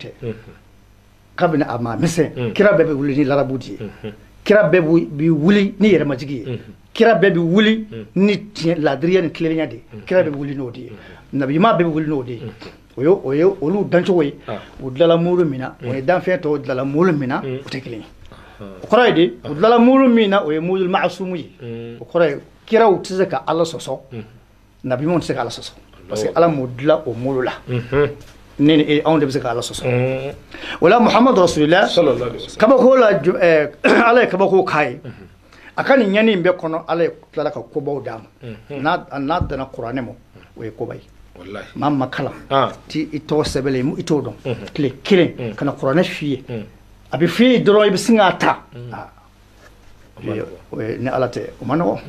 Tɛ kabini a ma misɛn, kira bɛɛ bɛ wuli ni larabu de ye, kira bɛɛ bɛ wuli ni yɛrɛmajigi ye, kira bɛɛ bɛ wuli ni tiɲɛ, ladiriya ni tilennenya de ye, kira bɛɛ bɛ wuli n'o de ye, nabiɲuman bɛɛ bɛ wuli n'o de ye. O ye olu dancogo ye. U dilala muru min na, o ye danfɛn tɔw dilala muru min na, o tɛ kelen ye. O kɔrɔ ye di? U dilala muru min na, o ye muru maasumu ye. O kɔrɔ ye kiraw tɛ se ka Ala sɔsɔ, nabiɲumanw tɛ se ka Ala sɔsɔ, parce que Ala m'o dilan o muru la. Ne ni e, anw de bɛ se ka Ala sɔsɔ. O la, Muhamadu Rasulillah, kabako la, Ala ye kabako k'a ye. A ka nin ɲɛni in bɛɛ kɔnɔ, Ala ye tilala ka kobaw d'a ma. N'a danna kuranɛ ma, o ye koba ye. Maa ma kalan ti i tɔgɔ sɛbɛnlen, i t'o dɔn, tile kelen ka na kuranɛ f'i ye, a bɛ f'i ye dɔrɔn, i bɛ sin k'a ta. Ni Ala tɛ, o ma nɔgɔn.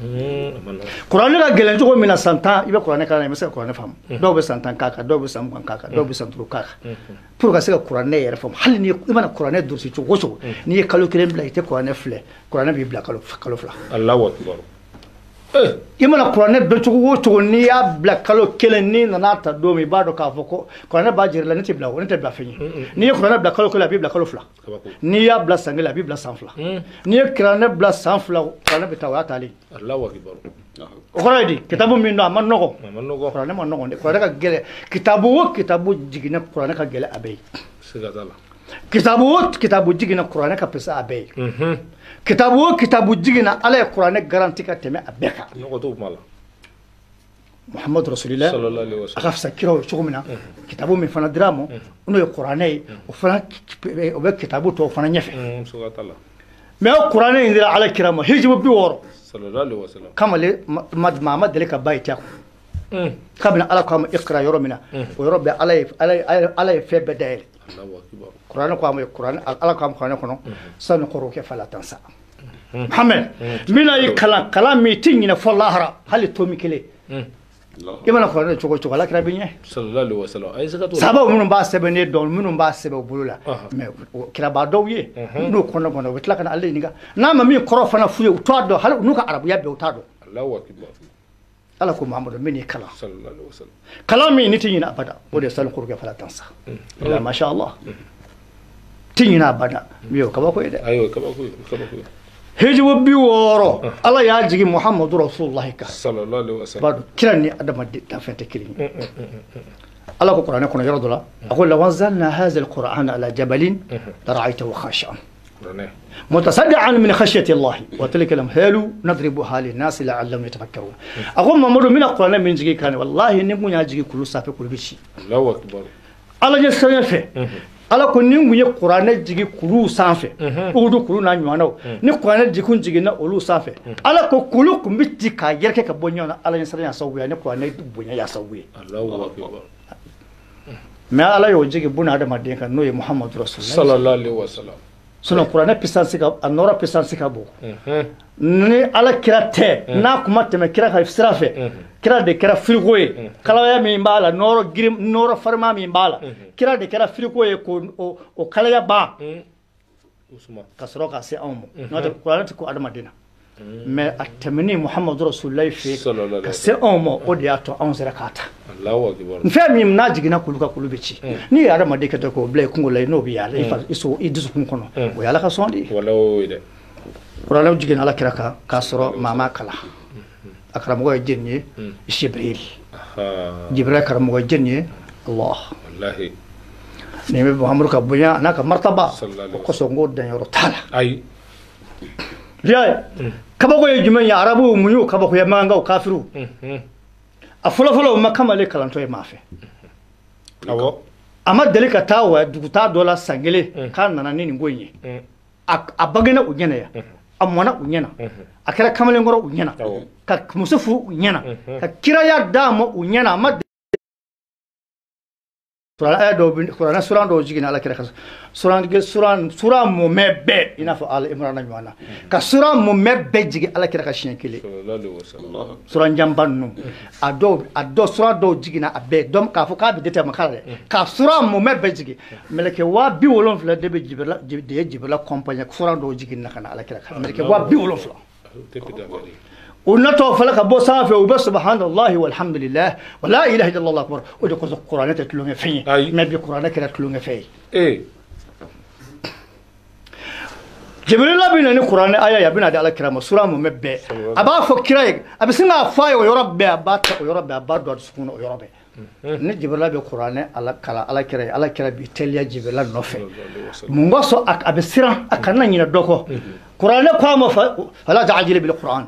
Kuranɛ ka gɛlɛn cogo min na, san 10 i bɛ kuranɛ kalan na, i bɛ se ka kuranɛ faamu. Dɔw bɛ san 10 k'a kan, dɔw bɛ san 20 k'a kan, dɔw bɛ san 5 k'a kan pour ka se ka kuranɛ yɛrɛ faamu. Hali ni i mana kuranɛ durusi cogo o cogo, n'i ye kalo kelen bila i tɛ kuranɛ filɛ, kuranɛ b'i bila kalo 2. Allahu akbar. I mana kuranɛ dɔn cogo o cogo, n'i y'a bila kalo kelen, n'i nana ta don min, i b'a dɔn k'a fɔ ko kuranɛ b'a jira la. Ne tɛ bila, ne tɛ bila fɛn ye. N'i ye kuranɛ bila kalo kelen, a b'i bila kalo 2. N'i y'a bila san kelen, a b'i bila san 2. N'i ye kuranɛ bila san 2, kuranɛ bɛ taa, o y'a taalen. Allahu akbar. O kɔrɔ ye di? Kitabu min don, a ma nɔgɔn. Kuranɛ ma nɔgɔn dɛ, kuranɛ ka gɛlɛn. Kitabu o kitabu jiginna, kuranɛ ka gɛlɛn a bɛɛ ye. Kitabu o kitabu jiginna, kuranɛ ka fisa a bɛɛ ye. Kitabu o kitabu jiginna, Ala ye kuranɛ garanti ka tɛmɛ a bɛɛ kan. Muhamadu Rasulillah, a ka fisa kiraw ye cogo min na, kitabu min fana dira a ma, n'o ye kuranɛ ye, o fana o bɛ kitabu tɔw fana ɲɛfɛ. Mais o kuranɛ in dira Ala kira ma hijibu 60 kamalen, maa ma deli ka ba ye tɛ kun. Kabini Ala ko a ma iqra yɔrɔ min na, o yɔrɔ bɛɛ Ala ye fɛn bɛɛ dayɛlɛ. Kuranɛ ko a ma, kuranɛ, Ala ko a ma kuranɛ kɔnɔ: sanuqri'uka fala tansa. Muhammed, n bɛna i kalan kalan min i tɛ ɲinɛ fɔ lahara, hali tomi kelen. I mana kuranɛ cogo o cogo, Ala kira bɛ ɲɛ. Sababu minnu b'a sɛbɛn ne dɔn, minnu b'a sɛbɛn u bolo la, mais kiraba dɔw ye n'o kɔnɔ kɔnɔ, u bɛ tila ka na ale ɲininka n'a ma min kɔrɔ fana f'u ye, u t'a dɔn. Hali n'u ka arabuya bɛɛ, u t'a dɔn. Ala ko: Muhamadu, n bɛ n'i kalan kalan min n'i tɛ ɲinɛ abada, o de ye sanuqri'uka fala tansa illa ma sha Allah. Tɛ ɲinɛ abada min ye, o kabako ye dɛ. Hijibu 60, Ala y'a jigin Muhamadu Rasulullahi kan. B'a dɔn kira ni adamaden danfɛn tɛ kelen ye. Ala ko kuranɛ kɔnɔ yɔrɔ dɔ la, a ko: law anzalna hadha alquran ala jabalin lara'aytahu khashi'an mutasaddi'an min khashyati Allah wa tilka al-amthalu nadribuha lin-nasi la'allahum yatafakkarun. A ko: Mamadu, n bɛna kuranɛ min jigin kan, wallahi ni kun y'a jigin kulu sanfɛ, kulu bɛ ci. Ala ɲɛ siranɲɛ fɛ, Ala ko ni kun ye kuranɛ jigin kulu sanfɛ, Uhudu kulu n'a ɲɔgɔnnaw, ni kuranɛ jigin jiginna olu sanfɛ, Ala ko kulu kun bɛ ci k'a yɛrɛkɛ ka bɔ ɲɔgɔn na, Ala ɲɛ siranɲɛ sababu ye, ni kuranɛ bonya y'a sababu ye. Mais Ala y'o jigin buna adamaden kan, n'o ye Muhamadu Rasulullah. Sinon kuranɛ puissance ka, a nɔrɔ puissance ka bon. Ni Ala kira tɛ, n'a kuma tɛmɛ kira ka sira fɛ, kira de kɛra frigo ye. Kalaya min b'a la, nɔrɔ girin, nɔrɔ farima min b'a la, kira de kɛra frigo ye k'o o kalaya ban ka sɔrɔ ka se anw ma. N'o tɛ, kuranɛ tɛ ko adamaden na. Mais a tɛmɛni Muhamadu Rasulullah fɛ ka se anw ma, o de y'a to anw sera k'a ta. Fɛn min n'a jiginna kulu ka, kulu bɛ ci. N'i ye adamaden kɛ k'o bila i kungo la, n'o bɛ yaala i so i dusukun kɔnɔ, o ye Ala ka sɔn de ye. Kuranɛ jiginna Ala kira kan k'a sɔrɔ maa ma kalan. A karamɔgɔ ye jɛni ye? Jibril. Jibril karamɔgɔ ye jɛni ye? Allah. Nin bɛ Muhamadu ka bonya n'a ka martaba o kosɔn, n ko danyɔrɔ t'a la. Ayi. Y'a ye, kabako ye jumɛn ye? Arabuw mun y'o kabakoya? Makankaw kafiriw, a fɔlɔfɔlɔ, o ma kamalen kalantɔ ye maa fɛ. A ma deli ka taa wa dugutaa dɔ la san kelen k'a nana ni nin ko in ye. A bangena u ɲɛna yan, a mɔna u ɲɛna, a kɛra kamalenkɔrɔ u ɲɛna, ka muso furu u ɲɛna, ka kiraya d'a ma u ɲɛna. A ma kuranɛ dɔw, kuranɛ suran dɔw jiginna Ala kira kan, suran suran suran mumɛ bɛɛ, i n'a fɔ Ala Imran ɲɔgɔn na, ka suran mumɛ bɛɛ jigin Ala kira ka siɲɛ kelen. Suran janba ninnu, a dɔw suran dɔw jiginna a bɛɛ donc k'a fɔ k'a bɛ dɛtɛ ma k'a la dɛ, ka suran mumɛ bɛɛ jigin. Mɛlɛkɛ 70,000 de bɛ Jibirila de ye Jibirila accompagner suran dɔw jiginna ka na Ala kira kan, mɛlɛkɛ 70,000. U natɔ fana ka bɔ sanfɛ u bɛ subhanallahi walhamdulillah wa la ilaha illallah akbar. O de kosɔn kuranɛ tɛ tulonkɛ fɛn ye, mais bi kuranɛ kɛra tulonkɛ fɛn ye. Jibrila bɛ na ni kuranɛ aya ye, a bɛna di ala kira ma sura mun bɛ bɛɛ a b'a fɔ kira ye, a bɛ sin k'a fɔ a ye o yɔrɔ bɛɛ, a b'a ta o yɔrɔ bɛɛ, a b'a don a dusukun na o yɔrɔ bɛɛ. Ni Jibrila bɛ kuranɛ ala kalan ala kira ye, ala kira b'i teliya Jibrila nɔfɛ. Mun kosɔn a bɛ siran a kana ɲinɛ dɔ kɔ. Kuranɛ ko a ma fala ta'jil bil Qur'an.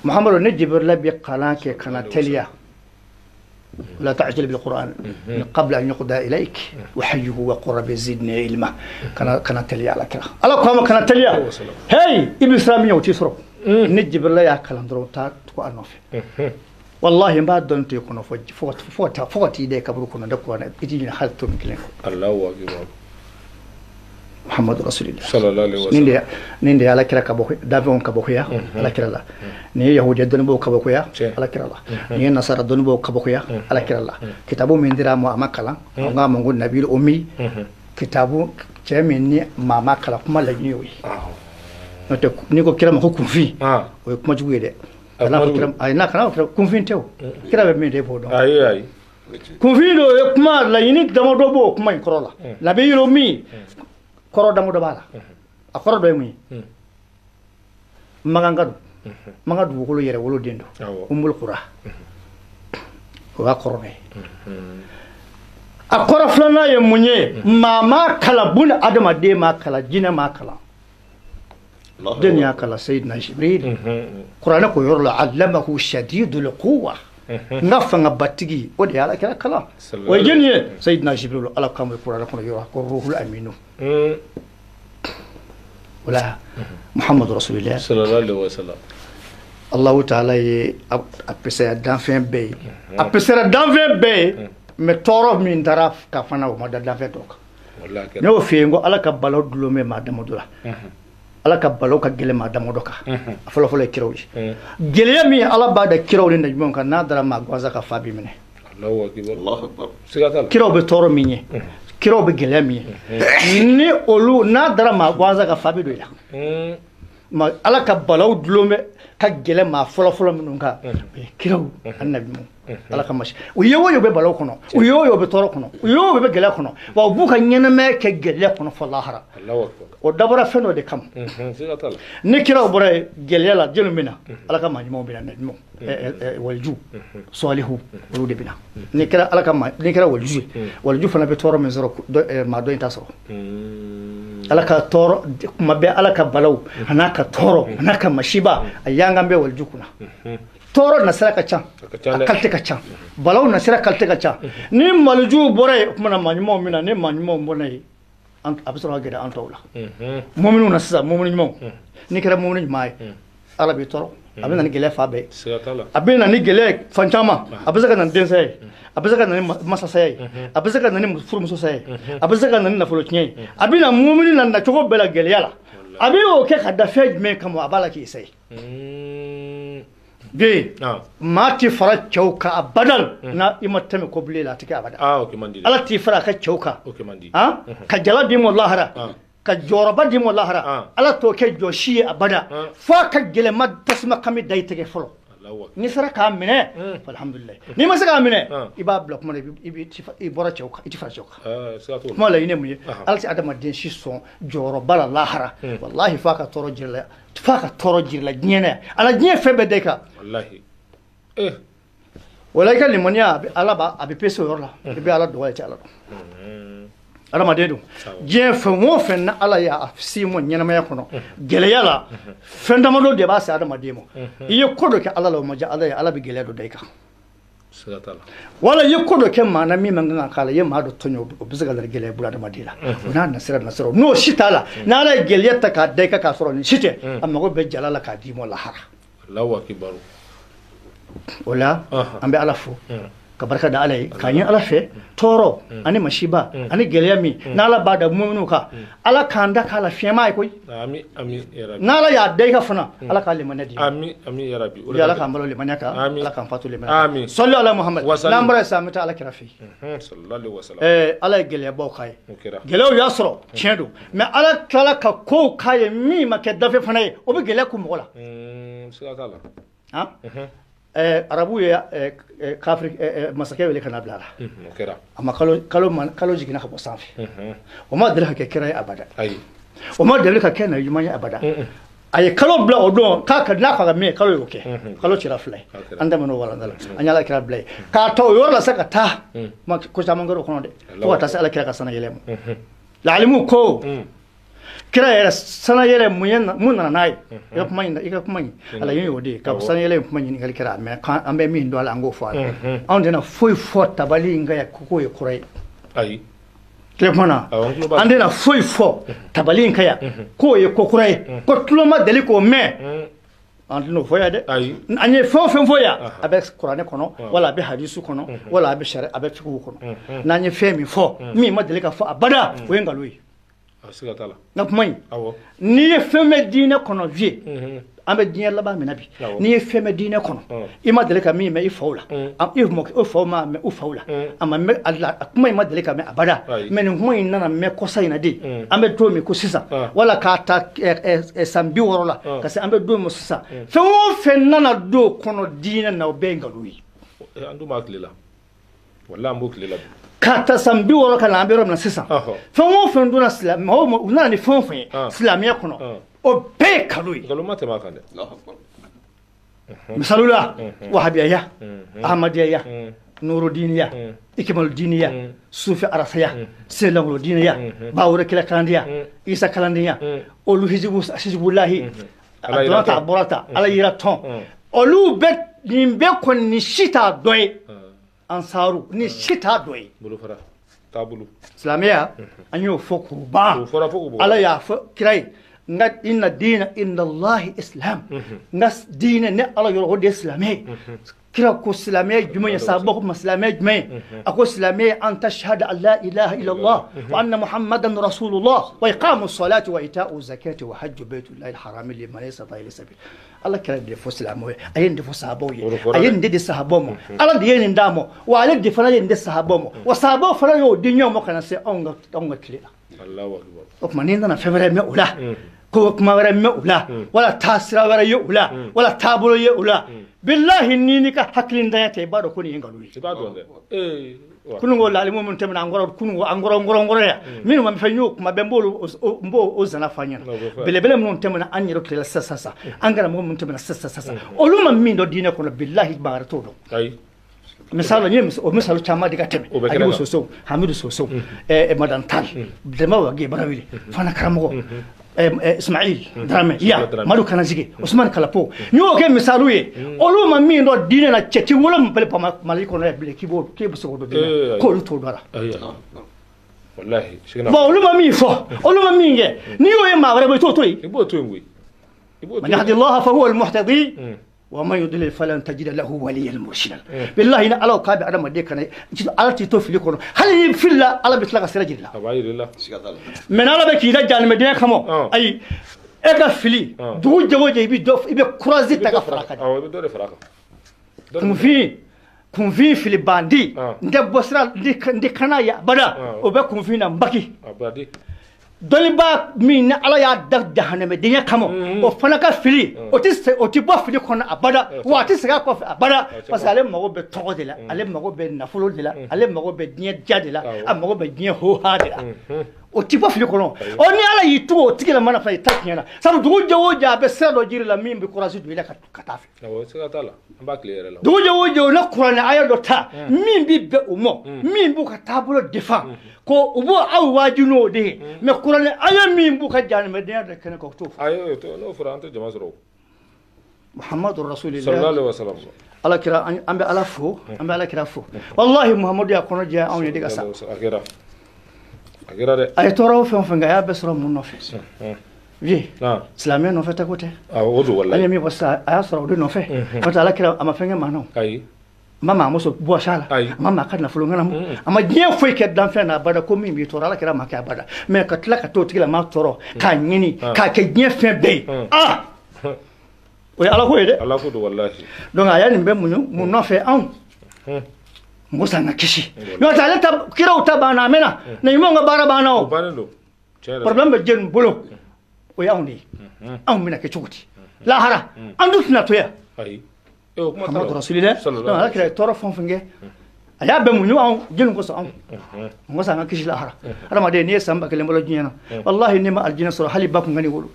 Muhammadu ni Jibrila bɛ kalan kɛ kana teliya. لا تعجل بالقرآن من قبل أن يقضى إليك وحيه وقل رب زدني علما. كان تليا على كلا على كما كان تليا هاي ابن سلام يوتي سرو نجيب الله يا كلام درو تا تقول والله ما دونت يكون فوت فوت فوت يديك بروكنا دكوانا يجينا حالته من كلام الله أكبر محمد رسول الله صلى الله عليه وسلم. نندي على كلا كبوخ دافون كبوخيا على كلا لا ني يهود دون بو كبوخيا على كلا لا ني نصارى دون بو كبوخيا على كلا لا كتابو من درا مو أما كلا أنغا مونغو نبي الأمي كتابو جميني ما ما كلا كم لا ينيوي نيكو كلا ما هو كونفي وكما جوي ده أنا كلا أنا كلا كونفين تيو كلا بمين ده بودون أي أي كونفين دو كما لا يني دمودو بو كما يكرولا نبي الأمي kɔrɔ damadɔ b'a la a kɔrɔ dɔ ye mun ye magan ka don magan dugukolo yɛrɛ woloden don umul kura o b'a kɔrɔ dɔ ye a kɔrɔ filanan ye mun ye maa maa kalan buna adamaden maa kalan jinɛ maa kalan den y'a kalan Seyidina Jibril kuranɛ ko yɔrɔ la allamahu shadidul quwa n ka fangabatigi o de ye ala kira kalan o ye jɔnni ye Seyidina Jibril ala k'an bɛ kuranɛ kɔnɔ yɔrɔ ko ruhul aminu wala Muhammadu Rasulillah sallallahu alaihi wasallam. Allahu taala ye a pesera danfɛn bɛɛ ye a pesera danfɛn bɛɛ ye mais tɔɔrɔ min taara ka fana o ma da danfɛn tɔw kan. Ne y'o f'i ye n ko ala ka balaw dulon bɛ maa damadɔ la ala ka balaw ka gɛlɛn maa damadɔ kan a fɔlɔ fɔlɔ ye kiraw ye gɛlɛya min ala b'a da kiraw ni nabiɲumanw kan n'a dara maa gansan ka fa b'i minɛ. Kiraw bɛ tɔɔrɔ min ye kiraw bɛ gɛlɛya min ye ni olu n'a dara maa gansan ka fa bɛ don i la ma ala ka balaw dulon bɛ ka gɛlɛn maa fɔlɔ fɔlɔ minnu kan o ye kiraw ani nabiɲumanw ala ka masi u ye o ye u bɛ balaw kɔnɔ u ye o ye u bɛ tɔɔrɔ kɔnɔ u ye o ye u bɛ gɛlɛya kɔnɔ wa u b'u ka ɲɛnamaya kɛ gɛlɛya kɔnɔ fɔ lahara o dabɔra fɛn dɔ de kama ni kiraw bɔra yen gɛlɛya la jeliw bɛ na ala ka maa ɲumanw bɛ na nabiɲumanw waliju sɔlihu olu de bɛ na n'i kɛra ala ka maa n'i kɛra waliju ye waliju fana bɛ tɔɔrɔ min sɔrɔ maa dɔ in t'a sɔrɔ ala ka tɔɔrɔ kuma bɛɛ ala ka balaw a n'a ka tɔɔrɔ a n'a ka masiba a yangan bɛ waliju kunna tɔɔrɔ nasira ka ca a kalite ka ca balaw nasira kalite ka ca ni malijuw bɔra yen o kumana maa ɲumanw bɛ na ni maa ɲumanw bɔra yen a bɛ sɔrɔ ka gɛrɛ an tɔw la mɔminiw na sisan mɔmini ɲumanw n'i kɛra mɔmini ɲuman ye ala b'i tɔɔrɔ a bɛ na ni gɛlɛya fan bɛɛ a bɛ na ni gɛlɛya fan caman a bɛ se ka na ni densaya ye a bɛ se ka na ni masasaya ye a bɛ se ka na ni furumuso saya ye a bɛ se ka na ni nafolo tiɲɛ ye a bɛ na mɔmini na nacogo bɛɛ la gɛlɛya la a bɛ o kɛ ka da fɛn jumɛn kama a b'a la k'i sayi bi maa ti fara cɛw kan abadan na i ma tɛmɛ ko bilen la a ti kɛ abada ala t'i fara a ka cɛw kan ka jala d'i ma lahara ka jɔyɔrɔba d'i ma lahara ala t'o kɛ jɔsi ye abada f'a ka gɛlɛma tasuma kami da i tɛgɛ fɔlɔ n'i sera k'a minɛ alhamdulilayi n'i ma se k'a minɛ i b'a bila kuma la i bɔra cɛw kan i ti fara cɛw kan kuma laɲini ye mun ye ala tɛ adamaden si sɔn jɔyɔrɔba la lahara walahi f'a ka tɔɔrɔ jira la f'a ka tɔɔrɔ jira la diɲɛ na yan ala diɲɛ fɛn bɛɛ da i kan wala i ka limaniya ala b'a a bɛ pese o yɔrɔ la i bɛ ala dɔgɔya i tɛ ala dɔn adamaden don diɲɛ fɛn o fɛn na ala y'a si ma ɲɛnamaya kɔnɔ gɛlɛya la fɛn damadɔ de b'a se adamaden ma i ye ko dɔ kɛ ala la o ma diya ala ye ala bɛ gɛlɛya dɔ da i kan wala i ye ko dɔ kɛ maa na min man kan ka k'a la i ye maa dɔ tɔɲɔ o bɛ se ka na gɛlɛya bolo adamaden la o n'a nasira nasira n'o si t'a la n'ala ye gɛlɛya ta k'a da i kan k'a sɔrɔ nin si tɛ a mago bɛ jala la k'a d'i ma lahara o la an bɛ ala fo ka barika da ala ye k'a ɲini ala fɛ tɔɔrɔ ani masiba ani gɛlɛya min n'ala b'a da muminu kan ala k'an da k'a la fiɲɛma ye koyi n'ala y'a da i ka fana ala k'a limaniya di ala k'an balo limaniya kan ala k'an fatu limaniya kan sɔli ala Muhammad n'an bɔra yen sisan an bɛ taa ala kira fɛ yen ala ye gɛlɛyabaw k'a ye gɛlɛyaw y'a sɔrɔ tiɲɛ don mais ala tilala ka kow k'a ye min ma kɛ dafe fana ye o bɛ gɛlɛya kun mɔgɔ la. Siga t'a la. Han, arabu ye kafiri masakɛ wele ka na bila a la. O kɛra. A ma kalo jiginna ka bɔ sanfɛ. O ma deli ka kɛ kira ye abada. Ayi. O ma deli ka kɛ nabi ɲuman ye abada. A ye kalo bila o don k'a ka n'a ka min kalo y'o kɛ. Kalo cira fila ye. An tɛmɛn'o walanda la. An ye ala kira bila ye. K'a ta o yɔrɔ la sa ka taa. Ma ko caman kɛra o kɔnɔ dɛ. Fo ka taa se ala kira ka sana yɛlɛ ma. Laalimu ko. Kira yɛrɛ sana yɛlɛ mun nana n'a ye. I ka kuma in ala y'o de ye. Ka sana yɛlɛ kuma ɲininkali kɛra mais an bɛ min dɔn a la an k'o fɔ a la. Anw tɛna foyi fɔ tabali in ka yan k'o ye kura ye. Ayi. Tile kuma na an tɛna foyi fɔ tabali in ka yan k'o ye ko kura ye ko tulo ma deli k'o mɛn an tɛn'o fɔ yan dɛ. An ye fɛn o fɛn fɔ yan a bɛ kuranɛ kɔnɔ wala a bɛ hadisu kɔnɔ wala a bɛ sariya a bɛ fikihu kɔnɔ. N'an ye fɛn min fɔ min ma deli ka fɔ abada o ye nkalon ye. Siga t'a la. Nka kuma in n'i ye fɛn mɛn diinɛ kɔnɔ vie an bɛ diɲɛ laban min na bi n'i ye fɛn mɛn diinɛ kɔnɔ i ma deli ka min mɛn i faw la i faw ma mɛn u faw la a ma mɛn a kuma in ma deli ka mɛn abada mais nin kuma in nana mɛn kɔsa in na de an bɛ don min ko sisan wala k'a ta san 60 la ka se an bɛ don min sisan fɛn o fɛn nana don kɔnɔ diinɛ na o bɛɛ ye nkalon ye. An dun b'a tile la walahi an b'o tile la bi. K'a ta san 60 ka na an bɛ yɔrɔ min na sisan fɛn o fɛn donna silamɛ u nana ni fɛn o fɛn ye silamɛya kɔnɔ o bɛɛ ye nkalon ye. Nkalon ma tɛmɛ a kan dɛ. Misali la wahabiyaya ahmadiyaya nurudiniya ikimaludiniya sufi arasaya selankolodiniya bawure kila kalandenya isa kalandenya olu hizibulahi a donna ta a bɔra ta ala yira tɔn olu bɛ nin bɛɛ kɔni nin si t'a dɔ ye. Ansaru ni si t'a dɔ ye. Bolofara taabolo. Silamɛya an y'o fɔ k'o ban. O fɔra fo k'o ban. Ala y'a fɔ kira ye n ka inna diina inda Allahi islam. N ka diinɛ ne Ala yɔrɔ o de ye silamɛ ye. Kira ko silamɛya jumɛn ye sahabaw ko ma silamɛya jumɛn ye a ko silamɛya an tashhada an la ilaha illallah wa anna muhammadan rasulullah wa iqamu salati wa ita'u zakati wa hajju baytullahi alharami liman istata'a ilayhi sabil. Ala kira de fɔ silamɛw ye a ye nin de fɔ sahabaw ye a ye nin de di sahabaw ma Ala de ye nin d'a ma wa ale de fana ye nin di sahabaw ma wa sahabaw fana y'o di ɲɔgɔn ma ka na se anw ka tile la. O tuma n'i nana fɛn wɛrɛ mɛn o la ko kuma wɛrɛ mɛn o la wala taasira wɛrɛ ye o la wala taabolo ye o la bilahi ni n'i ka hakilintanya tɛ i b'a dɔn ko nin ye nkalon ye. I b'a dɔn dɛ. Kununko laalimu minnu tɛmɛna an kɔrɔ kununko an kɔrɔ yan minnu ma fɛn y'o kuma bɛɛ n b'o o zana fɔ an ɲɛna belebele minnu tɛmɛna an yɛrɛ tile la sisan sisan an karamɔgɔ minnu tɛmɛna sisan sisan olu ma min dɔn diinɛ kɔnɔ bilahi maa wɛrɛ t'o dɔn. Ayi. Misali n ye o misali caman di ka tɛmɛ Ayibu Sosow Hamidu Sosow Madan Tal Dɛmɛ Wage Barawele Fana karamɔgɔ Ismail Dramé ya Madu Kanajigi Ousmane Kalapo n y'o kɛ misaliw ye olu ma min dɔn diinɛ na cɛ ti wolo Mali kɔnɔ yan bilen k'i bɛ se k'o dɔn diinɛ k'olu t'o dɔn la. Walahi. Bon olu ma min fɔ olu ma min kɛ n'i y'o ye maa wɛrɛ bolo i t'o to yen. I b'o to yen koyi. Man yahdillaha fahuwa al-muhtadi wa man yudlil falan tajida lahu waliyan murshida. Billahi ni Ala k'a bɛ adamaden kana Ala t'i to fili kɔnɔ hali n'i filila Ala bɛ tila ka sira jira i la. A b'a jira i la. Mais n'Ala bɛ k'i la jahanamɛdingɛ kama ayi e ka fili dugu jɛ o jɛ i bɛ dɔ i bɛ courage ta ka fara a kan. Awɔ i bɛ dɔ de fara a kan. Kunfin fili bandi n tɛ bɔ sira n tɛ kana ye abada o bɛ kunfin na n baki. Dɔnnibaa min ni Ala y'a da jahanamɛdingɛ kama o fana ka fili o tɛ bɔ fili kɔnɔ abada wa a tɛ segin a kɔfɛ abada parce que ale mago bɛ tɔgɔ de la ale mago bɛ nafolo de la ale mago bɛ diɲɛ diya de la a mago bɛ diɲɛ hoha de la o tɛ bɔ fili kɔnɔ ɔ ni Ala y'i tugu o tigi la mana fana i ta tiɲɛ na sabu dugu jɛ o jɛ a bɛ sira dɔ jiri la min bɛ courage don i la ka taa fɛ. Awɔ siga t'a la an b'a tile yɛrɛ la. Dugu jɛ o jɛ o na kuranɛ aya dɔ ta min bɛ bɛn o ma min b'u ka taabolo defan ko u b'o aw waaju n'o de ye mais kuranɛ aya min b'u ka jahanamɛdenya dɔ kɛnɛ kan o t'o fɔ. Ayi n'o fɔra an tɛ jama sɔrɔ o. Muhammadu rasulillah. Sallallahu alaihi wa sallam. Ala kira an bɛ Ala fo an bɛ Ala kira fo walahi Muhammadu y'a kɔnɔ jɛya anw ye de ka sa. A kɛra. A kɛra dɛ. A ye tɔɔrɔ o fɛn o fɛn kɛ a y'a bɛɛ sɔrɔ mun nɔfɛ. Vie silamɛ nɔfɛ tɛ ko tɛ. Awɔ o don walahi. An ye min fɔ sisan a y'a sɔrɔ o de nɔfɛ. N'o tɛ Ala kira a ma fɛn kɛ maa na o. Ayi. A ma maa muso bɔsi a la. Ayi. A ma maa ka nafolo ŋanamu. A ma diɲɛ foyi kɛ danfɛn na abada ko min b'i tɔɔrɔ Ala kira ma kɛ abada mais ka tila ka t'o tigi la maa tɔɔrɔ k'a ɲini k'a kɛ diɲɛ fɛn bɛɛ ye. Ah o ye Ala ko ye dɛ. Ala ko don walahi. Donc a y'a nin bɛɛ muɲu mun nɔfɛ anw. Mɔgɔ san ka kisi. N'o tɛ ale ta kiraw ta banna a mɛnna. Na ɲumanw ka baara banna o. O bannen don. Tiɲɛ yɛrɛ la. Problème bɛ jɛni bolo. O y'anw de ye. Anw bɛna kɛ cogo di? Lahara an dun tɛna to yan. Ayi. O kuma t'a la. Muhammadu Rasulillah. Donc ala kira ye tɔɔrɔ fɛn o fɛn kɛ, a y'a bɛɛ muɲu anw jeliw kosɔn anw. N ko sa an ka kisi lahara. Adamaden n'i ye san 1000 balo diɲɛ na, walahi n'i ma alijinɛ sɔrɔ hali ba kun ka n'i wolo.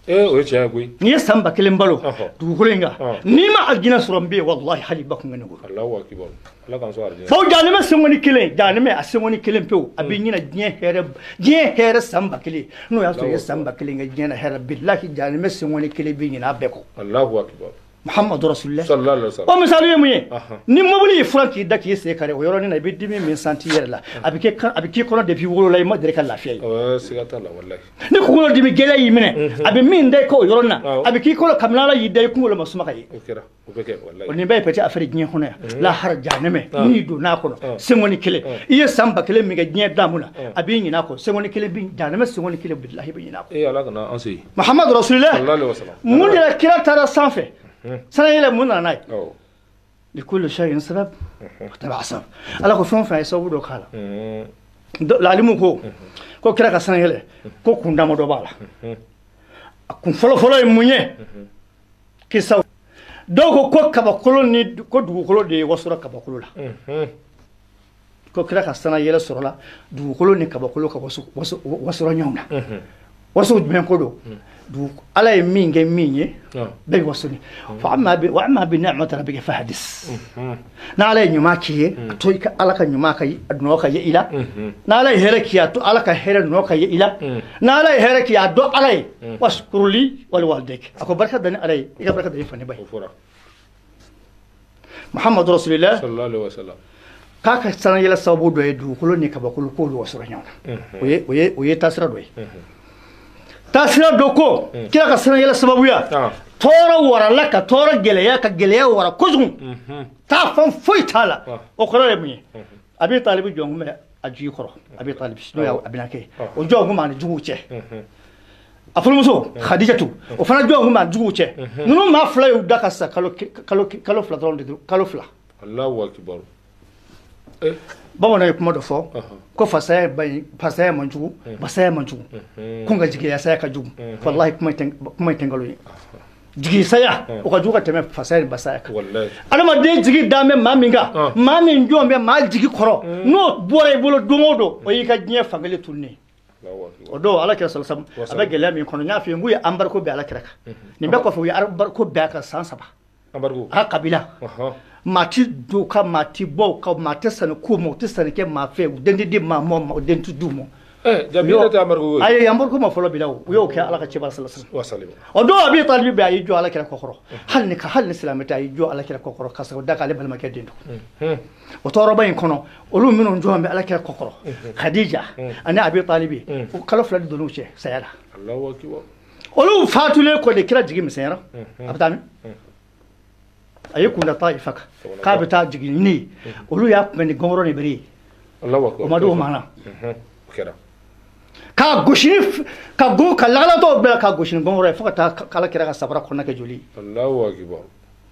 O ye tiɲɛ ye koyi. N'i ye san 1000 balo dugukolo in kan, n'i ma alijinɛ sɔrɔ n bɛ yen, walahi hali ba kun ka n'i wolo. Alahu akibaru. Ala k'an sɔn alijinɛ. Fo jahanama senkɔni kelen, jahanama a senkɔni kelen pewu, a bɛ ɲinɛ diɲɛ hɛrɛ san 1000. N'o y'a sɔrɔ i ye san 1000 kɛ diɲɛ na hɛrɛ, bilahi jahanama senkɔni kelen bɛ ɲinɛ a bɛɛ kɔ. Alahu akibaru. Muhammadu Rasulillah. Sallallahu alaihi wasallam. O misali ye mun ye? Ni mobili y'i furan k'i da k'i sen kari, o yɔrɔnin na i bɛ dimi min santi i yɛrɛ la, a bɛ k'i kɔnɔ depuis wolo la i ma deli ka lafiya ye. Siga t'a la walahi. Ni kunkolo dimi gɛlɛya y'i minɛ, a bɛ min da i kɔ o yɔrɔnin na, a bɛ k'i kɔnɔ kabini Ala y'i da i kunkolo ma suma ka ye. O kɛra, o bɛ kɛ walahi. O nin bɛɛ ye petit affaire diɲɛ kɔnɔ yan. Lahara jahanama n'i donn'a kɔnɔ senkɔni kelen, i ye san 1000 min kɛ diɲɛ damu na, a b'i ɲinɛ a kɔ senkɔni kelen bi jahanama senkɔni kelen bilahi bɛ ɲinɛ a kɔ. Ala kana an se. Muhammadu Rasulillah. Sallallahu alaihi wasallam. Mun de la kira taara sanfɛ? Sanayɛlɛ mun nana n'a ye? Likulli shay'in sabab wa sabab. Ala ko fɛn o fɛn a ye sababu dɔ k'a la. Laalimu ko kira ka sanayɛlɛ ko kun damadɔ b'a la. A kun fɔlɔfɔlɔ ye mun ye? Kisaw. Dɔw ko kabakolo ni ko dugukolo de ye wasora kabakolo la. Ko kira ka sanayɛlɛ sɔrɔla dugukolo ni kabakolo ka wasora ɲɔgɔn na. Waso jumɛn ko don? Ala ye min kɛ min ye bɛɛ bɛ waso ni. Fa amma bi ni'mati rabbika fahdis. N'ala ye ɲuman k'i ye, a to i ka Ala ka ɲuman ka nɔ ka ye i la. N'Ala ye hɛrɛ k'i ye, a to Ala ka hɛrɛ nɔ ka ye i la. N'Ala ye hɛrɛ k'i ye, a dɔn Ala ye. Washkur li wa liwalidayk. A ko barika da ni Ala ye, i ka barika da i fa ni ba ye. Muhammadu Rasulillah. Sallallahu alaihi wasallam. K'a ka sanayɛlɛ sababu dɔ ye dugukolo ni kabakolo k'olu wasora ɲɔgɔn na. O ye taasira dɔ ye. Taasira dɔ ko kira ka sanayɛlɛ sababuya tɔɔrɔ warala ka tɔɔrɔ gɛlɛya ka gɛlɛya wara kojugu, taa fan foyi t'a la. O kɔrɔ ye mun ye? Abi Talibi jɔn kun bɛ a jigi kɔrɔ, Abi Talibi n'o y'a binankɛ ye, o jɔn kun b'a ni juguw cɛ. A furumuso Khadijatu, o fana jɔn kun b'a ni juguw cɛ. Ninnu maa fila y'u da ka sa kalo fila dɔrɔn de don, kalo fila. Alahu akibaru. Bamananw ye kuma dɔ fɔ ko fasaya man jugu, basaya man jugu, ko nka jigiya ka jugu. Walahi kuma in tɛ nkalon ye. Jigisaya o ka jugu ka tɛmɛ fasaya ni basaya kan. Adamaden jigi dan bɛ maa min kan, maa min jɔn bɛ maa jigi kɔrɔ, n'o bɔra i bolo don o don, o y'i ka diɲɛ fankelen tununnen. O don Ala kira sallallahu alaihi wasallam a bɛ gɛlɛya min kɔnɔ, n y'a f'i ye n k'u ye embargo bɛɛ Ala kira kan. Nin bɛɛ kɔfɛ u ye embargo bɛɛ a kan san 3. A ka kabila maa ti don ka maa ti bɔ u ka maa tɛ sanni k'u ma, u tɛ sanni kɛ maa fɛ, u den tɛ di maa ma, u den tɛ d'u ma. Jabi yɛrɛ tɛ embargo ye. Ayi, embargo ma fɔlɔ bi la o, u y'o kɛ Ala ka cɛba sallallahu alaihi wasallam. O don Abi Talibi bɛ a y'i jɔ Ala kira kɔkɔrɔ, hali ni silamɛ tɛ, a y'i jɔ Ala kira kɔkɔrɔ ka sababu da k'ale balimakɛ den don. O tɔɔrɔba in kɔnɔ, olu minnu jɔn bɛ Ala kira kɔkɔrɔ, Khadija ani Abi Talibi, o kalo 2 de donn'u cɛ saya la. Olu fatulen kɔ de kira jigi misɛnyara, a bɛ taa min? A ye kunda Taifa kan k'a bɛ taa jigin ne ye, olu y'a kunbɛn ni gɔngɔrɔ ni bere ye. O ma d'o ma na. K'a gosi ka go ka lagalatɔw bɛɛ ka gosi ni gɔngɔrɔ ye fo ka taa Ala kira ka sabara kɔnɔna kɛ joli ye.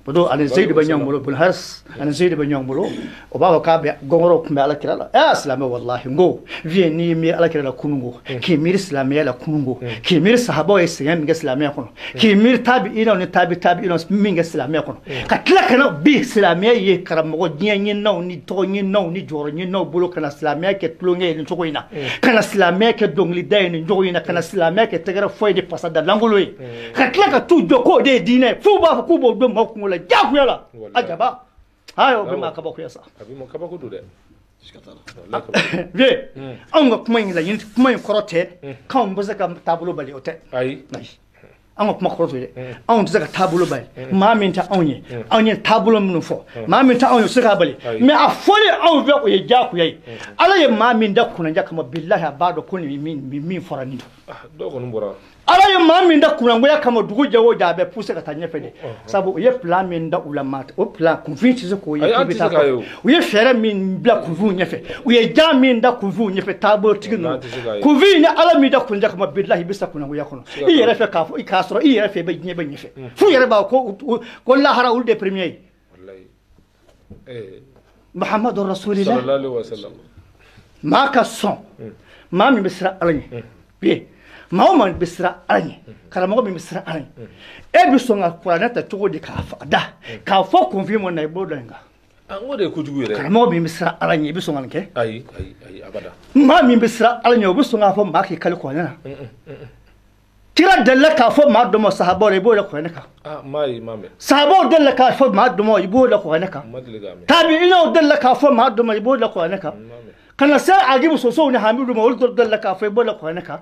O don ani Zeyidu bɛ ɲɔgɔn bolo, Bun Haris ani Zeyidu bɛ ɲɔgɔn bolo, o b'a fɔ k'a bɛ gɔngɔrɔ kunbɛn Ala kira la. Silamɛ walahi n ko vieux n'i y'i miiri Ala kira la kununko, k'i miiri silamɛya la kununko, k'i miiri sahabaw ye sɛgɛn min kɛ silamɛya kɔnɔ, k'i miiri tabi'inaw ni tabi'inaw min kɛ silamɛya kɔnɔ, ka tila ka na bi silamɛya ye karamɔgɔ diɲɛ ɲininaw ni tɔgɔ ɲininaw ni jɔyɔrɔ ɲininaw bolo, ka na silamɛya kɛ tulonkɛ ye nin cogo in na, ka na silamɛya kɛ dɔnkilida ye nin cogo in na, ka na silamɛya kɛ tɛgɛrɛ fɔ ye ni pasada lankolon ye, ka tila ka t'u jɔ k'o de ye diinɛ ye, f'u b'a fɔ k'u b'o don maaw kungo la diyagoya la. Ajaba ayi o bɛ maa kabakoya sa. A bɛ maa kabako don dɛ. Vieux, anw ka kuma in laɲini, kuma in kɔrɔ tɛ k'anw bɛ se ka taabolo bali, o tɛ. Ayi. Anw ka kuma kɔrɔ t'o ye dɛ. Anw tɛ se ka taabolo bali. Maa min tɛ anw ye, anw ye taabolo minnu fɔ, maa min tɛ anw ye o tɛ se k'a bali. Mais a fɔlen anw fɛ o ye diyagoya ye. Ala ye maa min da kunnadiya kama, bilahi a b'a dɔn ko nin min fɔra nin don. Dɔw kɔni bɔra. Ala ye maa min da kunnangoya kama, dugu jɛ o jɛ a bɛ pousser ka taa ɲɛfɛ de. Sabu u ye plan min da u la, maa o plan kunfin tɛ se k'o ye k'i bɛ taa kɔfɛ. U ye fɛɛrɛ min bila kunfinw ɲɛfɛ, u ye ja min da kunfinw ɲɛfɛ taabolotigi ninnu. Kunfin ni Ala min da kunnadiya kama, bilahi i bɛ sa kunnangoya kɔnɔ. I yɛrɛ fɛ k'a fɔ k'a sɔrɔ i yɛrɛ fɛ i bɛ diɲɛ bɛ ɲɛfɛ. F'u yɛrɛ b'a fɔ ko lahara olu de premier ye. Muhammadu Rasulillah. Maa ka sɔn, maa min bɛ siran Ala ɲɛ. Bi Maa o maa bɛ siran Ala ɲɛ, karamɔgɔ min bɛ siran Ala ɲɛ, e bɛ sɔn ka kuranɛ ta cogo di k'a da k'a fɔ kunfin ma na i b'o da nin kan. O de ye kojugu yɛrɛ. Karamɔgɔ min bɛ siran Ala ɲɛ, i bɛ sɔn ka nin kɛ? Ayi ayi ayi, abada. Maa min bɛ siran Ala ɲɛ, o bɛ sɔn k'a fɔ maa k'i kali kuranɛ na. Kira delila k'a fɔ maa dɔ ma sahabaw la, i b'o da kuranɛ kan. Maa ye maa mɛn. Sahabaw delila k'a fɔ maa dɔ ma, i b'o da kuranɛ kan. Tabi'inaw delila k'a fɔ maa dɔ ma, i b'o da kuranɛ kan. Ka na se Agibu Sosow ni Hamidu ma, olu delila k'a fɔ, i b'o da kuranɛ kan.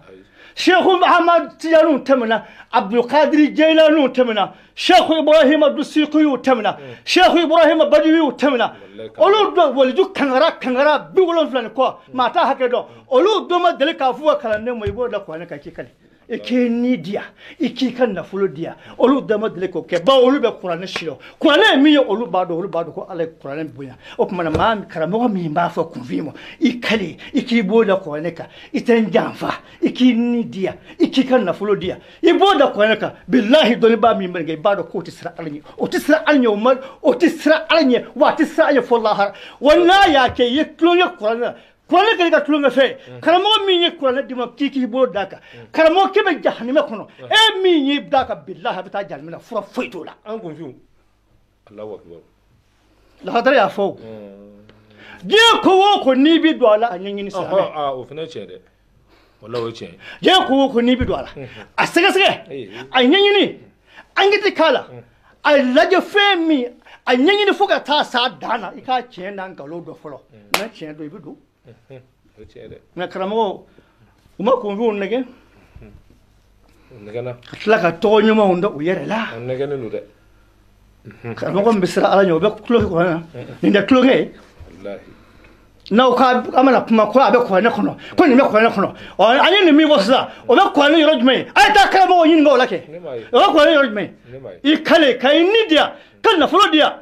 Sheikh Ahmad Tijaniw tɛmɛna, Abdulkadir Jailaniw tɛmɛna, Sheikh Ibrahima Dusikiw tɛmɛna, Sheikh Ibrahima Badiwiw tɛmɛna. Olu dɔ waliju kangara 70 ni kɔ, maa t'a hakɛ dɔn. Olu dɔ ma deli k'a fɔ u ka kalanden ma, i b'o da kuranɛ kan k'i kali. I k'i ni diya, i k'i ka nafolo diya, olu dɔ ma deli k'o kɛ, bawo olu bɛ kuranɛ si dɔn. Kuranɛ ye min ye, olu b'a dɔn ko Ala ye kuranɛ bonya. O tuma na maa karamɔgɔ min b'a fɔ kunfin ma, i kali, i k'i b'o da kuranɛ kan, i tɛ n janfa, i k'i ni diya, i k'i ka nafolo diya, i b'o da kuranɛ kan. Bilahi dɔnnibaa min bɛ nin kɛ, i b'a dɔn k'o tɛ siran Ala ɲɛ, o tɛ siran Ala ɲɛ, o tɛ siran Ala ɲɛ, wa a tɛ siran Ala ɲɛ fo lahara. Wa n'a y'a kɛ, i ye tulonkɛ kuranɛ la. Kuranɛ kɛra i ka tulonkɛ fɛn ye. Karamɔgɔ min ye kuranɛ d'i ma k'i k'i bolo d'a kan, karamɔgɔ k'e bɛ jahanamɛ kɔnɔ, e min y'i d'a kan, bilahi a bɛ taa jahanamɛ la, fura foyi t'o la. An kunfinw. Alahu akibaru. Lahadara y'a fɔ o. Diɲɛ ko o ko n'i bɛ don a la, a ɲɛɲini silamɛ. O fana ye tiɲɛ dɛ. Walahi o ye tiɲɛ ye. Diɲɛ ko o ko n'i bɛ don a la, a sɛgɛsɛgɛ, a ɲɛɲini, enquête k'a la, a lajɛ fɛn min, a ɲɛɲini fo ka taa s'a dan na, i k'a tiɲɛ n'a nkalon dɔn fɔlɔ. N'a tiɲɛ dɔn, i bɛ don. Nka karamɔgɔ, u ma kunfinw nɛgɛ ka tila ka tɔgɔ ɲumanw da u yɛrɛ la. Karamɔgɔ min bɛ siran Ala ɲɛ, o bɛ tulonkɛ kuranɛ na. Nin tɛ tulonkɛ ye. N'aw k'a mana kuma ko a bɛ kuranɛ kɔnɔ, ko nin bɛ kuranɛ kɔnɔ, an ye nin min fɔ sisan, o bɛ kuranɛ yɔrɔ jumɛn ye? A ye taa karamɔgɔ ɲininka o la kɛ. O bɛ kuranɛ yɔrɔ jumɛn ye? I kale ka i ni diya, ka nafolo diya,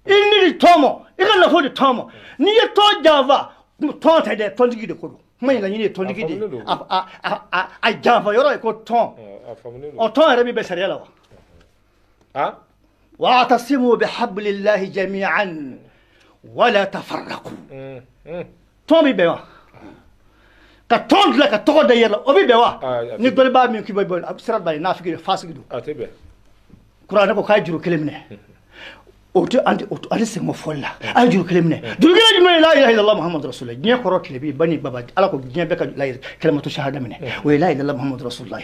i ni di tɔn ma, i ka nafolo di tɔn ma. N'i ye tɔn janfa, tɔn tɛ dɛ, tɔntigi de ko don. Kuma in laɲini ye tɔntigi de ye. A janfa yɔrɔ ye ko tɔn. Ɔ tɔn yɛrɛ min bɛ sariya la wa? Wa'tasimu bihablillahi jami'an wala tafarraqu. Tɔn bɛ bɛn wa? Ka tɔn dilan ka tɔgɔ da i yɛrɛ la, o bɛ bɛn wa? Ni dɔnnibaa min k'i bɛ bɔ, a bɛ sira bila yen, nafigi fasigi don. A tɛ bɛn. Kuranɛ ko k'a ye juru kelen minɛ. O tɛ an tɛ segin o fɔli la. A ye juru kelen minɛ. Juru kelen jumɛn ye? La ilaha illallah Muhammadu rasulullah. Diɲɛ kɔrɔ tile bɛ bani baba, Ala ko diɲɛ bɛɛ ka la kalimatu shahada minɛ. O ye la ilaha illallah Muhammadu rasulullah.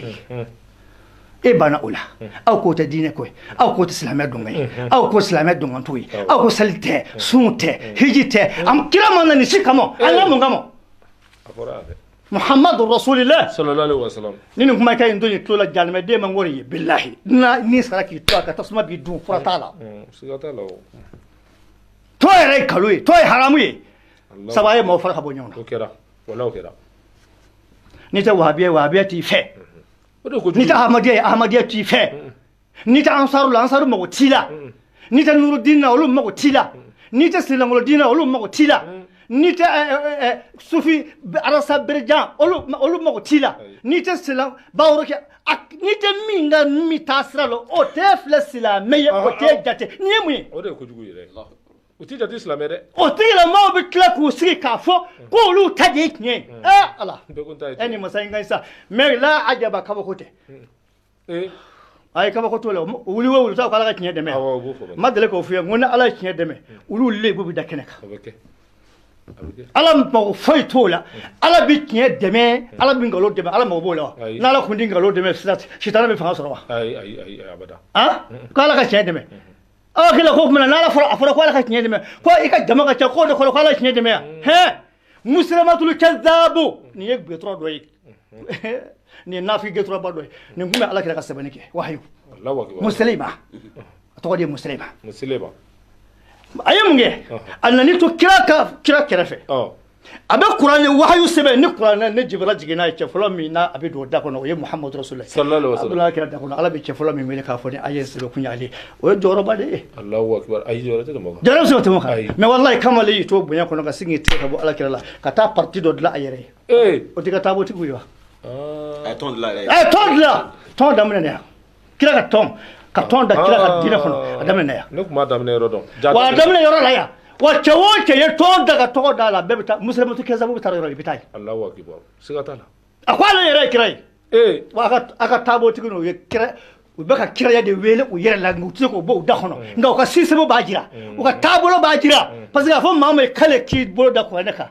E banna o la. Aw k'o tɛ diinɛ ko ye, aw k'o tɛ silamɛ dɔnkan ye, aw ko silamɛ dɔnkan t'o ye, aw ko sali tɛ, sun tɛ, hiji tɛ. An kira ma na nin si kama, an ka mun kama? Muhammadu rasulillah sallallahu alaihi wasallam. Ni nin kuma kɛ in don tulo la, jahanamɛden man k'o ye. Bilahi ni sara k'i to a ka tasuma b'i dun, fura t'a la. Siga t'a la o. Tɔ yɛrɛ ye nkalon ye, tɔ ye haramu ye. Sabu a ye maaw fara ka bɔ ɲɔgɔn na. O kɛra, walahi o kɛra. N'i tɛ wahabiya ye, wahabiya t'i fɛ. N'i tɛ ahmadiyya ye, ahmadiyya t'i fɛ. N'i tɛ ansaru la, ansaru mago t'i la. N'i tɛ nurudin na, olu mago t'i la. N'i tɛ silamɛngolo na, olu mago t'i la. N'i tɛ sufi arasa berejan, olu mago t'i la. N'i tɛ silam baworo kɛ, n'i tɛ min ka min taa sira la, o tɛ filɛ silamɛ ye, o tɛ jate. Nin ye mun ye? O de ye kojugu yɛrɛ ye. O tɛ jate silamɛ dɛ. O tigilamɔgɔw bɛ tila k'u sigi k'a fɔ ko olu ta de ye tiɲɛ ye. Ala. E ni masa in ka ɲi sa. Mais la ajaba kabako tɛ. A ye kabako t'o la. Wuli o wuli ta ko Ala ka tiɲɛ dɛmɛ. Ma deli k'o f'i ye, n ko ni Ala ye tiɲɛ dɛmɛ, olu lebu bɛ da kɛnɛ kan. Ala mago foyi t'o la. Ala bɛ tiɲɛ dɛmɛ, Ala bɛ nkalon dɛmɛ, Ala mago b'o la wa? N'Ala kun tɛ nkalon dɛmɛ, sitanɛ bɛ fanga sɔrɔ wa? Ayi abada. Ko Ala ka tiɲɛ dɛmɛ. Aw hakili la ko tuma na n'Ala fɔra, a fɔra ko Ala ka tiɲɛ dɛmɛ, ko i ka jama ka ca, k'o de kɔrɔ ko Ala ye tiɲɛ dɛmɛ yan. Hɛn, Musilamatul kazabu, nin ye gbɛtɔrɔ dɔ ye. Nin ye nafigi gbɛtɔrɔba dɔ ye. Nin kun bɛ Ala kira ka sɛbɛnni kɛ, wahayu. Musilima. A tɔgɔ de ye Musilima. Musilima. A ye mun kɛ? A nan'i to kira kɛrɛfɛ. A bɛ kuranɛ wahayu sɛbɛn ni kuranɛ ne Jibirila jiginna ye, cɛ fɔlɔ min n'a a bɛ don o da kɔnɔ, o ye Muhamadu rasulullah sallallahu alaihi wasallam. Ala kira da kɔnɔ, Ala bɛ cɛ fɔlɔ min wele k'a fɔ ni a ye sɛbɛn kun y'ale, o ye jɔyɔrɔba de ye. Allahu akbar. Ayi, jɔyɔrɔ tɛ tɛmɛ o kan. Jɔyɔrɔ bɛ se ka tɛmɛ o kan. Mais wallahi kamalen y'i to bonya kɔnɔ ka sin k'i tigɛ ka bɔ Ala kira la ka taa parti dɔ dilan a yɛrɛ ye. O t'i ka taabotigiw ye wa? A ye tɔn dilan yɛrɛ ye. A ye tɔn dilan. Tɔn daminɛ na yan. Kira ka tɔn. Ka tɔn da kira ka diinɛ kɔnɔ, a daminɛ yan. Ne tun b'a daminɛ yɔrɔ dɔn. Wa a daminɛ yɔrɔ la yan. Wa cɛ o cɛ ye tɔn da ka tɔgɔ da la, bɛɛ bɛ taa Musilamatul kazabu bɛ taa yɔrɔ, i bɛ taa yen. Allahu akbar. Siga t'a la. A ko ale yɛrɛ ye kira ye. Wa a ka taabolo n'u ye kira, u bɛ ka kiraya de wele u yɛrɛ la, u tɛ se k'o bɔ u da kɔnɔ, nka u ka système b'a jira, u ka taabolo b'a jira, parce que a fɔ maa ma k'ale k'i bolo da kuranɛ kan,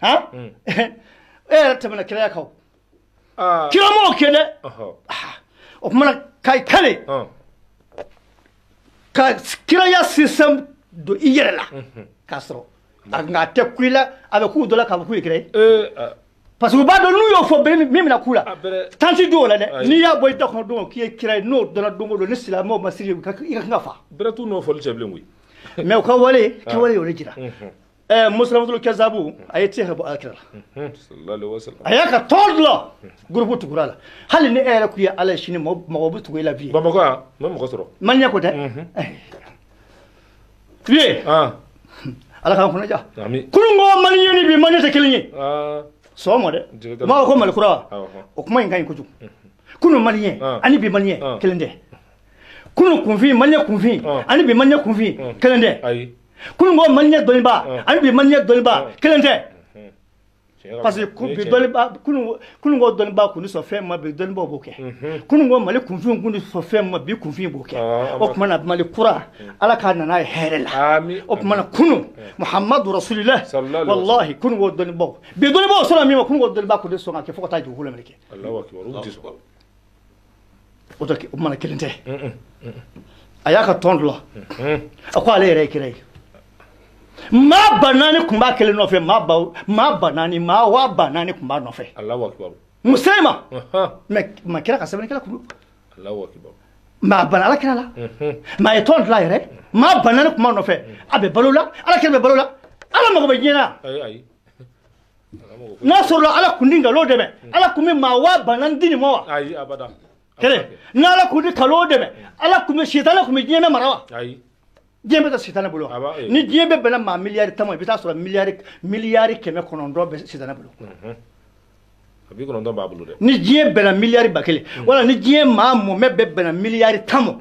han, e yɛrɛ tɛmɛna kiraya kan o, kira m'o kɛ dɛ. O tuma na ka k'ale ka kiraya système don i yɛrɛ la k'a sɔrɔ nka a tɛ ku i la, a bɛ k'u dɔ la k'a fɔ k'u ye kira ye. Parce que u b'a dɔn n'u y'o fɔ min bɛna k'u la, tanti don o la dɛ, n'i y'a bɔ i da kɔnɔ don o k'i ye kira ye, n'o dɔnna don o don ni silamɛw ma siri i ka kan ka fa. Bɛrɛ t'u n'o fɔli cɛ bilen koyi. Mais u ka wale kɛwale y'o de jira. Musulamatul Kazabu a ye te ka bɔ Ala kira la. A y'a ka tɔn dilan groupe tugura la, hali ni e yɛrɛ k'u ye Ala ye sini mɔgɔ bɛ tugu e la bi. Bamakɔ yan n bɛ mɔgɔ sɔrɔ. Maliyɛn ko tɛ. Vieux. Ala k'an kunna diya. Kunun ko maliyɛn ni bi maliyɛn tɛ kelen ye. Sɔgɔma dɛ, u b'a fɔ ko Mali kura wa, o kuma in ka ɲi kojugu. Kunun maliyɛn ani bi maliyɛn kelen tɛ. Kunun kunfin maliyɛn kunfin ani bi maliyɛn kunfin kelen tɛ. Kunun ko maliyɛn dɔnnibaa ani bi maliyɛn dɔnnibaa kelen tɛ. Parce que bi dɔnnibaa kunun ko dɔnnibaa kun tɛ sɔn fɛn ma, bi dɔnnibaaw b'o kɛ. Kunun ko Mali kunfin kun tɛ sɔn fɛn ma, bi kunfin b'o kɛ. O tuma na Mali kura Ala k'a nana ye hɛrɛ la. O tuma na kunun Muhammadu Rasulillah wallahi kunun ko dɔnnibaaw bi dɔnnibaaw sɔnna min ma, kunun ko dɔnnibaa kun tɛ sɔn ka kɛ fo ka taa dugukolo meleke. O tɛ, o tuma na kelen tɛ. A y'a ka tɔn dilan, a ko ale yɛrɛ ye kira ye. Maa 4000 tun b'a kelen nɔfɛ, maa 4000, maa 40,000 tun b'a nɔfɛ. Muslima, mais ma kira ka sɛbɛnnikɛla kun don. Maa banna Ala kira la, maa ye tɔn dilan yɛrɛ, maa 4000 tun b'a nɔfɛ, a bɛ balo la, Ala kira bɛ balo la, Ala mago bɛ diɲɛ na. N'a sɔrɔla Ala kun di nkalon dɛmɛ, Ala kun bɛ maa 40,000 di nin ma wa? Kelen, n'Ala kun di nkalon dɛmɛ, Ala kun bɛ sitanɛ kun bɛ diɲɛ bɛɛ mara wa? Diɲɛ bɛ taa sitanɛ bolo wa? Ni diɲɛ bɛ bɛnna maa miliyari 10 ma, i bɛ taa sɔrɔ miliyari 900 bɛ sitanɛ bolo. 90 b'a bolo dɛ. Ni diɲɛ bɛnna miliyari 1000, wala ni diɲɛ maa mɔmɛ bɛɛ bɛnna miliyari 10 ma,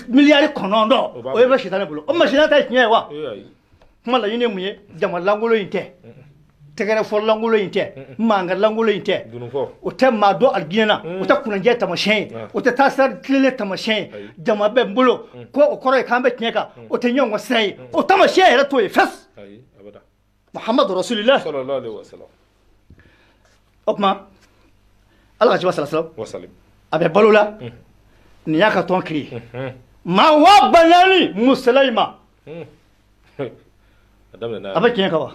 miliyari 9 o bɛ sitanɛ bolo. O ma sitanɛ ta ye tiɲɛ ye wa? Kuma laɲini ye mun ye? Jama lankolon in tɛ, tɛgɛrɛ fɔ lankolon in tɛ, mankan lankolon in tɛ, o tɛ maa dɔn alijinɛ na, o tɛ kunnajɛ taamasiyɛn ye, o tɛ taasira tilennen taamasiyɛn ye. Jama bɛ n bolo ko o kɔrɔ ye k'an bɛ tiɲɛ kan, o tɛ ɲɔgɔn ka sira ye, o taamasiyɛn yɛrɛ t'o ye fes. Muhammadu Rasulillah. O tuma Ala ka ciba salasala a bɛ balo la, nin y'a ka tɔn créé, maa 40,000 Muslima. A bɛ tiɲɛ kan wa?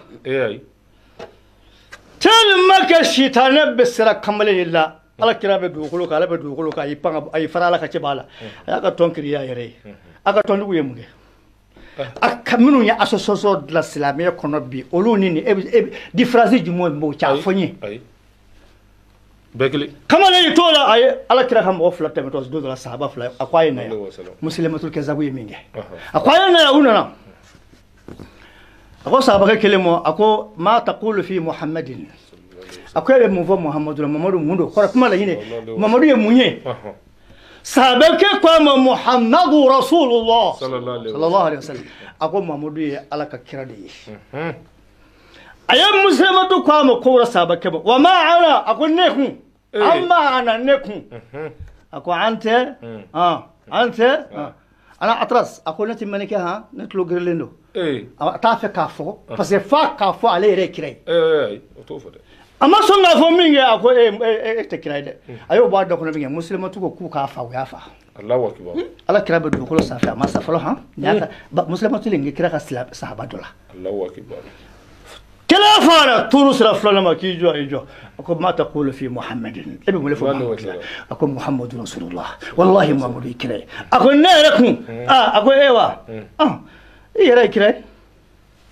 Tellement que sitanɛ bɛ siran kamalen de la, Ala kira bɛ dugukolo kan, Ala bɛ dugukolo kan, a y'i pan a y'i fara Ala ka cɛ b'a la, a y'a ka tɔn créé a yɛrɛ ye. A ka tɔnjugu ye mun kɛ? A ka minnu ye association dilan silamɛya kɔnɔ bi, olu ni nin e bɛ différence jumɛn b'o cɛ? A fɔ n ye. Bɛɛ kelen. Kamalen y'i t'o la, a ye Ala kira ka mɔgɔ 2 tɛmɛtɔ don dɔ la, sahaba 2, a ko a ye na yan. Muslematul Kazabu ye min kɛ, a ko a ye na yan, u nana. A ko sahabakɛ kelen ma, a ko ma taqulu fi Muhammadin, a ko e bɛ mun fɔ Muhammadu la? Muhammadu mun don? Kɔrɔ kuma laɲini, Muhammadu ye mun ye? Sahabakɛ ko a ma Muhammadu Rasulullah sallallahu alaihi wasallam. A ko Muhammadu ye Ala ka kira de ye. A ye Muslimatu ko a ma ko wɛrɛ sahabakɛ ma, wa ma ana, a ko ne kun, an ma ana ne kun, a ko an tɛ, an tɛ, ana atras, a ko ne tɛ mɛnɛ kɛ han, ne tulo gerilen don. A t'a fɛ k'a fɔ parce que f'a k'a fɔ ale yɛrɛ ye kira ye. A ma sɔn k'a fɔ min kɛ, a ko e tɛ kira ye dɛ. A y'o bɔ a da kɔnɔ min kɛ, Muslimatu ko k'u k'a fa, u y'a fa. Ala kira bɛ dugukolo sanfɛ, a ma sa fɔlɔ han. Muslimatu le kira ka sahaba dɔ la. Kɛlɛ fara turu sira filanan ma, k'i jɔ, i jɔ. A ko ma taqulu fi Muhammadin, e bɛ mun de fɔ Muhammadu la? A ko Muhammadu Rasulullah, wallahi Muhammadu ye kira ye. A ko ne yɛrɛ kun, a ko e wa, i yɛrɛ ye kira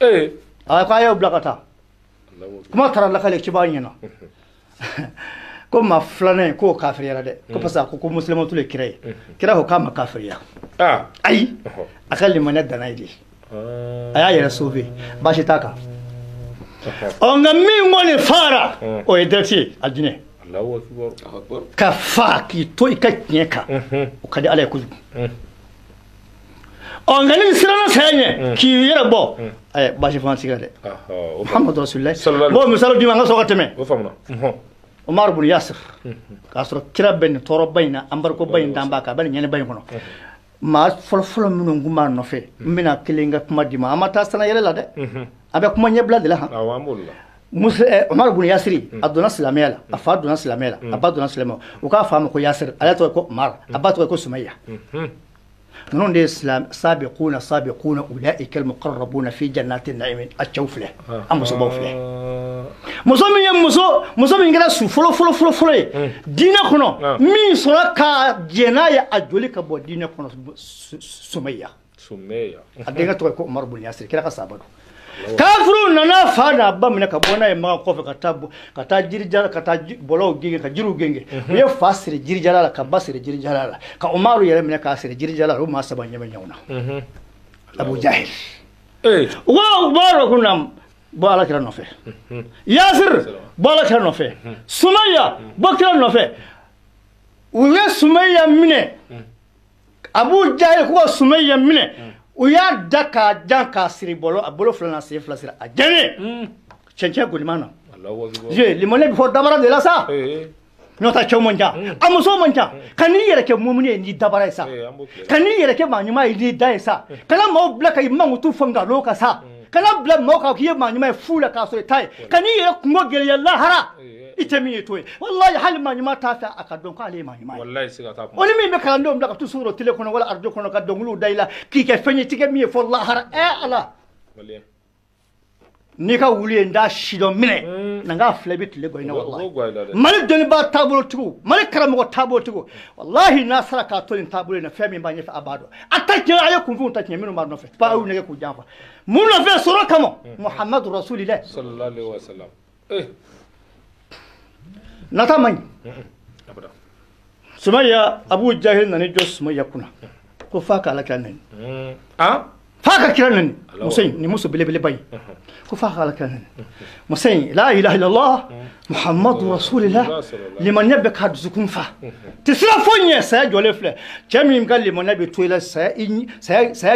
ye. A ko a y'o bila ka taa. Kuma taara lakale ciba ɲɛna ko maa filanan in k'o kafiriyara dɛ, ko parce que a ko ko Muslimatu le kira ye. Kira ko k'a ma kafiriya. Ayi, a ka limaniya danna ye de, a y'a yɛrɛ sauver, baasi t'a kan. Ɔ nka min kɔni fara, o ye direct ye alijinɛ. Ka fa k'i to i ka tiɲɛ kan, o ka di Ala ye kojugu. Ɔ nka n'i siranna saya ɲɛ k'i yɛrɛ bɔ, ayi baasi fana t'i la dɛ. Muhammadu Rasulillah. Bon misali d'i ma, an ka sɔrɔ ka tɛmɛ. Omar bun Yasir k'a sɔrɔ kira bɛ nin tɔɔrɔba in na anbarikoba in d'an ba kan a bɛ nin ɲɛnɛba in kɔnɔ maa fɔlɔfɔlɔ minnu tun b'a nɔfɛ n bɛna kelen ka kuma d'i ma an ma taa sanayɛlɛ la dɛ a bɛ kuma ɲɛbila de la han Omar bun Yasiri a donna silamɛya la a fa donna silamɛya la a ba donna silamɛya u k'a fa ma ko Yasir ale tɔgɔ ko Omar a ba tɔgɔ ko Sumayya ninnu de ye sabiquna sabiquna ulaika almuqarrabuna fi jannati na'im a cɛw filɛ a musobaw filɛ muso min ye muso min kɛra su fɔlɔ fɔlɔ fɔlɔ fɔlɔ ye diinɛ kɔnɔ min sɔrɔ ka jɛn n'a ye a joli ka bɔ diinɛ kɔnɔ Sumayya a denkɛ tɔgɔ ye ko Omar bun Yasir kira ka sahaba don kafiru nana fa n'a ba minɛ ka bɔ n'a ye Makan kɔfɛ ka taa jirijala ka taa bɔlɔw genge ka jiriw genge u ye fa siri jirijala la ka ba siri jirijala la ka Umaru yɛrɛ minɛ k'a siri jirijala la o maa saba ɲɛ bɛ ɲɔgɔn na Abu Jahil wa Umaru ko na bɔ Ala kira nɔfɛ Yasir bɔ Ala kira nɔfɛ Sumayya bɔ kira nɔfɛ u ye Sumayya minɛ Abu Jahil ko ka Sumayya minɛ u y'a da k'a jan k'a siri bɔlɔ a bolo fila n'a sen fila siri a jɛnen cɛncɛn goliman na je limaniya bɛ fɔ dabara de la sa n'o tɛ cɛw man ca a muso man ca ka n'i yɛrɛ kɛ mumuni ye n'i dabara ye sa ka n'i yɛrɛ kɛ maa ɲuman ye n'i da ye sa kana maaw bila ka i mankutu fɔ nkalon kan sa kana bila maaw kan k'i ye maa ɲuman ye fu la k'a sɔrɔ i t'a ye ka n'i yɛrɛ kungo gɛlɛya lahara i tɛ min ye to ye walahi hali maa ɲuman t'a fɛ a ka dɔn k'ale ye maa ɲuman ye o ni min bɛ kalandenw bila ka t'u sɔrɔ télé kɔnɔ wala arajo kɔnɔ ka dɔnkiliw da i la k'i kɛ fɛn ye i tɛ kɛ min ye fɔ lahara Ala n'i ka wuli ye n t'a sidɔn minɛ na n k'a filɛ i bɛ tile gɔ i na walahi Mali dɔnnibaa taabolotigiw Mali karamɔgɔ taabolotigiw walahi n'a sera k'a to nin taabolo in na fɛn min b'a ɲɛfɛ a b'a dɔn a ta tiɲɛ a ye kunfinw ta tiɲɛ minnu b'a nɔfɛ fa y'u nɛgɛ k'u janfa mun nɔfɛ sɔrɔ kama Muhammadu Rasulillah sallallahu alaihi wasallam nata man ɲi Sumayya Abu Jahil nana jɔ Sumayya kunna ko f'a ka Ala kira nɛni f'a ka kira nɛni muso in nin muso belebeleba in ko f'a ka Ala kira nɛni muso in la ilaha illallah Muhammadu Rasulillah limaniya bɛ k'a dusukun fa tɛ sira foyi ɲɛ saya jɔlen filɛ cɛ min ka limaniya bɛ to i la saya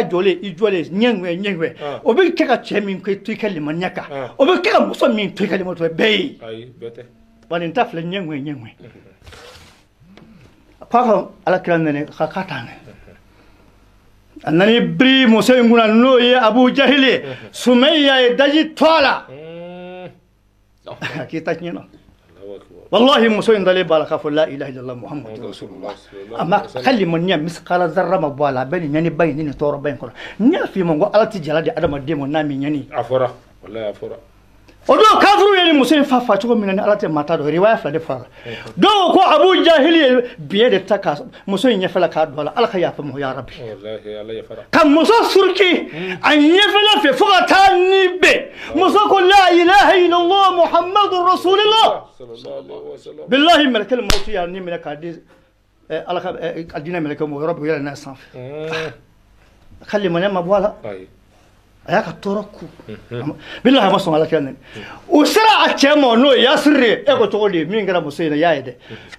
jɔlen i jɔlen ɲɛ o bɛ kɛ ka cɛ min to i ka limaniya kan o bɛ kɛ ka muso min to i ka limaniya bɛɛ ye wa nin ta filɛ ɲɛ k'a ka Ala kira nɛni k'a t'a nɛni a nana biri muso in kunna n'o ye Abu Jahil ye Sumayya ye daji to a la k'i ta tiɲɛ na wallahi muso in dalen b'a la k'a fɔ la ilaha illallah Muhammadu Rasulullah a ma ka limaniya misikala zarra ma bɔ a la a bɛ nin ɲɛniba in ni nin tɔɔrɔba in kɔnɔ n y'a f'i ma ko Ala tɛ jala di adamaden ma n'a min ɲɛni a fɔra wallahi a fɔra o don kafiru ye ni muso in fa cogo min na ni Ala tɛ maa t'a dɔn riwaya fila de fɔra dɔw ko Abu Jahil ye biɲɛ de ta ka muso in ɲɛfɛla k'a don a la Ala ka yafa ma ya Rabbi ka muso suruki a ɲɛfɛla fɛ fo ka taa ni bɛn muso ko la ilaha illallah Muhammadu Rasulullah billahi malakal mawti y'a ni minɛ k'a di Ala ka aljinɛ mɛlɛkɛ ma o yɔrɔ bɛ yɛlɛ n'a ye sanfɛ ka limaniya ma bɔ a la a y'a ka tɔɔrɔ ku bilahi a ma sɔn Ala kira nɛni u sera a cɛ ma n'o ye Yasir ye e ko cogo di min kɛra muso in na i y'a ye dɛ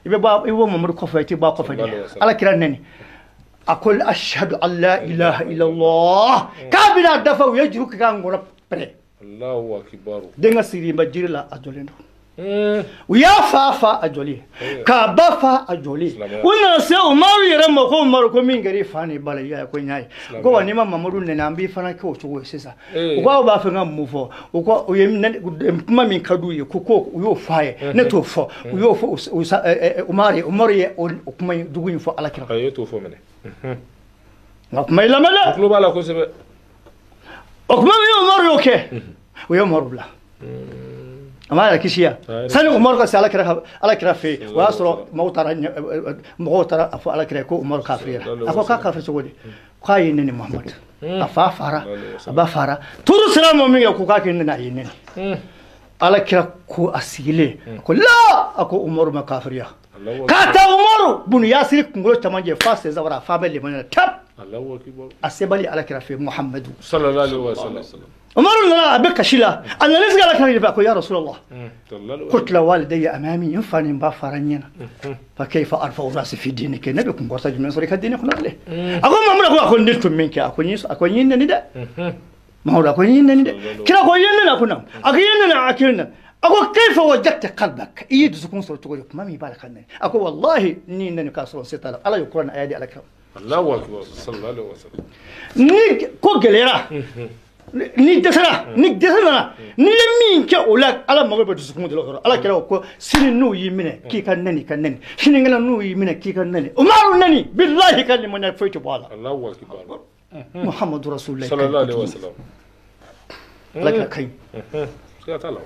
i bɛ bɔ Mamadu kɔfɛ i tɛ bɔ a kɔfɛ dɛ Ala kira nɛni a ko ashhadu an la ilaha illallah k'a bɛna dafa u ye juru kɛ k'a ngɔnɔ pɛrɛ den ka sigilen bɛ jiri la a jɔlen don u y'a fa a jɔlen k'a ba fa a jɔlen u nana se Umaru yɛrɛ ma ko Umaru ko min kɛra i fa n'i ba la i y'a ye ko n y'a ye ko wa n'i ma Mamadu nɛni an b'i fana kɛ o cogo ye sisan u ko aw b'a fɛ n ka mun fɔ u ko u ye kuma min ka d'u ye ko u y'o fɔ a ye ne t'o fɔ u y'o fɔ Umaru ye o kuma in dugu in fɔ Ala kira a ye t'o fɔ minɛ nka kuma in lamɛn dɛ tulo b'a la kosɛbɛ o kuma min Umaru y'o kɛ u ye Umaru bila a m'a yɛrɛ kisi yan sani Umaru ka se Ala kira fɛ yen o y'a sɔrɔ mɔgɔw taara a fɔ Ala kira ye ko Umaru kafiriyara a ko k'a kafiri cogo di k'a ye nɛni Muhamadu a fa fara a ba fara turu sera mɔgɔ min kɛ ko k'a k'i nɛni a y'i nɛni Ala kira ko a sigilen ko la a ko Umaru ma kafiriya k'a ta Umaru bunu Yasiri kunkolo camancɛ f'a sen sabara f'a bɛ limaniya la tap a sebali Ala kira fɛ Muhamadu sallallahu alaihi wasallam Umaru nana a bɛ kasi la a nana sigi Ala kira fɛ ko ya Rasulallah qutila walidayya amami n fa ni n ba fara n ɲɛna fa kayfa arfa'u ra'si fi dinika ne bɛ kunkɔrɔta jumɛn sɔrɔ i ka diinɛ kɔnɔ ale a ko Mamadu ko a ko ne tun min kɛ a ko n y'i nɛni dɛ Mamadu a ko n y'i nɛni dɛ kira ko i ye nɛni a ko naamu a ko i ye nɛni a ko naamu A ko kayfa wajadta qalbak i ye dusukun sɔrɔ cogo di kuma min b'a la ka nɛni a ko wallahi ni nɛni k'a sɔrɔ se t'a la ala ye kuranɛ aya di ala kira Allahu akbar sallallahu alaihi wasallam ni ko gɛlɛyara ni dɛsɛra ni dɛsɛ nana n'i ye min kɛ o la ala mago bɛ dusukun de la o yɔrɔ ala kira ko sini n'u y'i minɛ k'i ka nɛni ka nɛni sinikɛnɛ n'u y'i minɛ k'i ka nɛni umaru nɛni billahi ka limaniya foyi tɛ bɔ a la Allahu akbar Muhammadu rasulullah sallallahu alaihi wasallam ala kira ka ɲi siga t'a la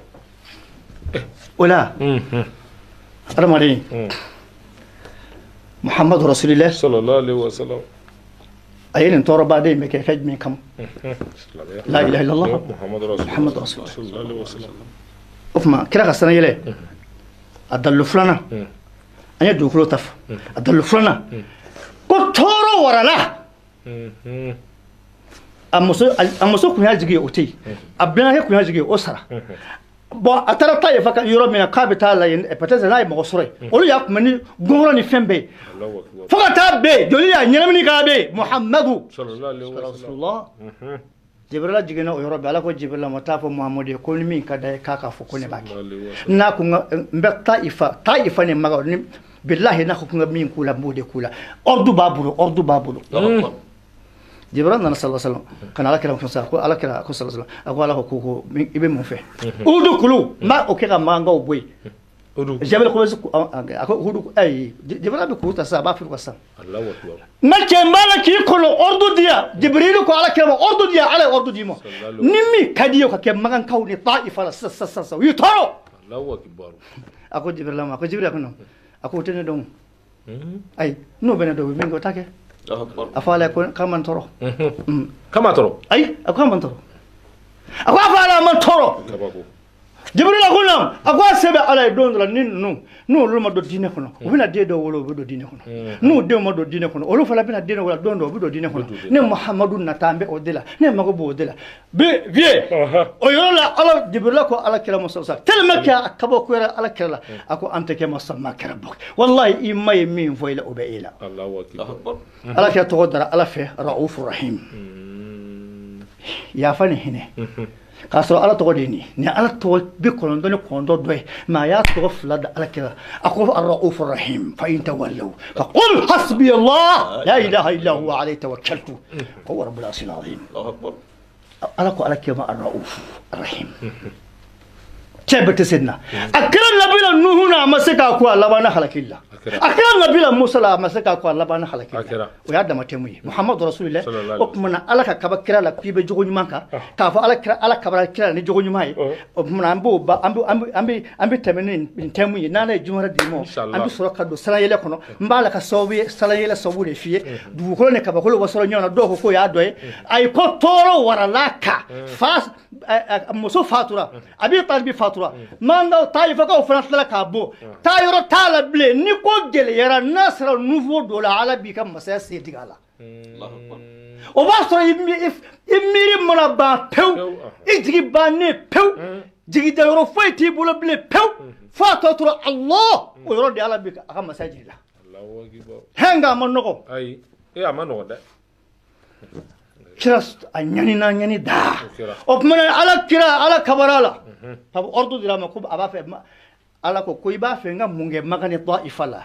o la adamaden Muhammadu rasulullah sallallahu alaihi wasallam a ye nin tɔɔrɔbaden in bɛ kɛ fɛn jumɛn kama la ilaha illallah Muhammadu rasulullah sallallahu alaihi wasallam o tuma kira ka sanayɛlɛ a dalilu filanan an ye dugukolo ta fɔ a dalilu filanan ko tɔɔrɔ warala a muso kun y'a jigi ye o tɛ yen a balimakɛ kun y'a jigi ye o sara bon a taara taa yafa yɔrɔ min na k'a bɛ taa la yen peut-être n'a ye mɔgɔ sɔrɔ yen olu y'a kunbɛn ni gɔngɔrɔ ni fɛn bɛɛ ye fo ka taa bɛɛ yen joli y'a ɲɛnamini k'a bɛ yen Muhammadu rasulullah Jibrila jiginna o yɔrɔ bɛɛ ala ko Jibrila ma taa fɔ Muhammadu ye ko ni min ka d'a ye k'a k'a fɔ ko ne b'a kɛ n'a ko n bɛ taa ifa ni Maga ni bilahi n'a ko n ka min k'u la n b'o de k'u la ordre b'a bolo ordre b'a bolo Jibril nana sallallahu alaihi wasallam kana ala kira ko ala kira ko sallallahu alaihi wasallam a ko ala ko ko i bɛ mun fɛ udu kulu n b'a o kɛ ka mankanw bɔ yen Jabel ko a ko udu ayi Jibril bɛ kuru ta sisan a b'a fili ka sisan n ka cɛ n b'a la k'i kɔnɔ ordre di yan Jibril ko ala kira ma ordre di yan ala ye ordre d'i ma ni min ka di ye o ka kɛ magankaw ni Taifa la sisan sisan sisan u y'i tɔɔrɔ a ko Jibril ma a ko Jibril ko non a ko o tɛ ne dɔn ayi n'o bɛ ne dɔn o bɛ min kɛ o t'a kɛ a fɔ ala ye ko k'a man tɔɔrɔ k'a ma tɔɔrɔ ayi a ko k'a man tɔɔrɔ a ko a fɔ ala ye a man tɔɔrɔ Jibril ko naam a ko a se bɛ ala ye don dɔ la ni ninnu n'olu ma don diinɛ kɔnɔ u bɛna den dɔw wolo u bɛ don diinɛ kɔnɔ n'u denw ma don diinɛ kɔnɔ olu fana bɛna den dɔw wolo don dɔ u bɛ don diinɛ kɔnɔ ne Muhammadu nata an bɛ o de la ne mago b'o de la bi vieux o yɔrɔ la ala Jibril ko ala kira ma sɔsɔ tellement que a kabakoyara ala kira la a ko an tɛ kɛ ma sɔn ma kɛra bɔ wallahi i ma ye min fɔ i la o bɛ e la ala kira tɔgɔ dara ala fɛ Raufu Rahim yafa ni hinɛ k'a sɔrɔ ala tɔgɔ de ye nin ye nin ala tɔgɔ 99 dɔ ye mɛ a y'a tɔgɔ fila da ala kira a ko ar-ra'ufu rahim fa in tawallaw fa qul hasbi allah la ilaha illa huwa alayhi tawakkaltu wa huwa rabbul arshil azim ala ko ala kira ma ar-ra'ufu rahim cɛ bɛɛ tɛ se nin na a kɛra nabila Nuhu na a ma se k'a ko a labanna halakili la a kɛra nabila Musa la a ma se k'a ko a labanna halakili la o y'a dama tɛmu ye Muhammadu rasulillah o tuma na ala ka kaba kira la k'i bɛ jogo ɲuman kan k'a fɔ ala kira ala kabara kira la ni jogo ɲuman ye o tuma na an b'o ba an bɛ tɛmɛ ni nin tɛmu ye n'ala ye juma wɛrɛ d'i ma an bɛ sɔrɔ ka don sanayɛlɛ kɔnɔ n b'a la ka sababu ye sanayɛlɛ sababu de f'i ye dugukolo ni kabakolo bɛ sɔrɔ ɲɔgɔn na dɔw ko k'o y'a dɔ ye ayi ko tɔɔrɔ warala kan fa muso fatura Abi Talibi fatura mangaw Taifakaw fana tilala k'a bɔ taa yɔrɔ t'a la bilen ni ko gɛlɛyara n'a sera nouveau dɔ la ala b'i ka masaya sen tigɛ a la o b'a sɔrɔ i miiri mana ban pewu i jigi bannen pewu jigidayɔrɔ foyi t'i bolo bilen pewu fo a tɔ tora Allah o yɔrɔ de ala b'i a ka masaya jigi la hɛn nka a ma nɔgɔ ayi a ma nɔgɔ dɛ kira a ɲani n'a ɲani da o tuma na ala kira ala kabara la a bɛ ordre dira a ma ko a b'a fɛ ala ko ko i b'a fɛ n ka mun kɛ Makan ni Taifa la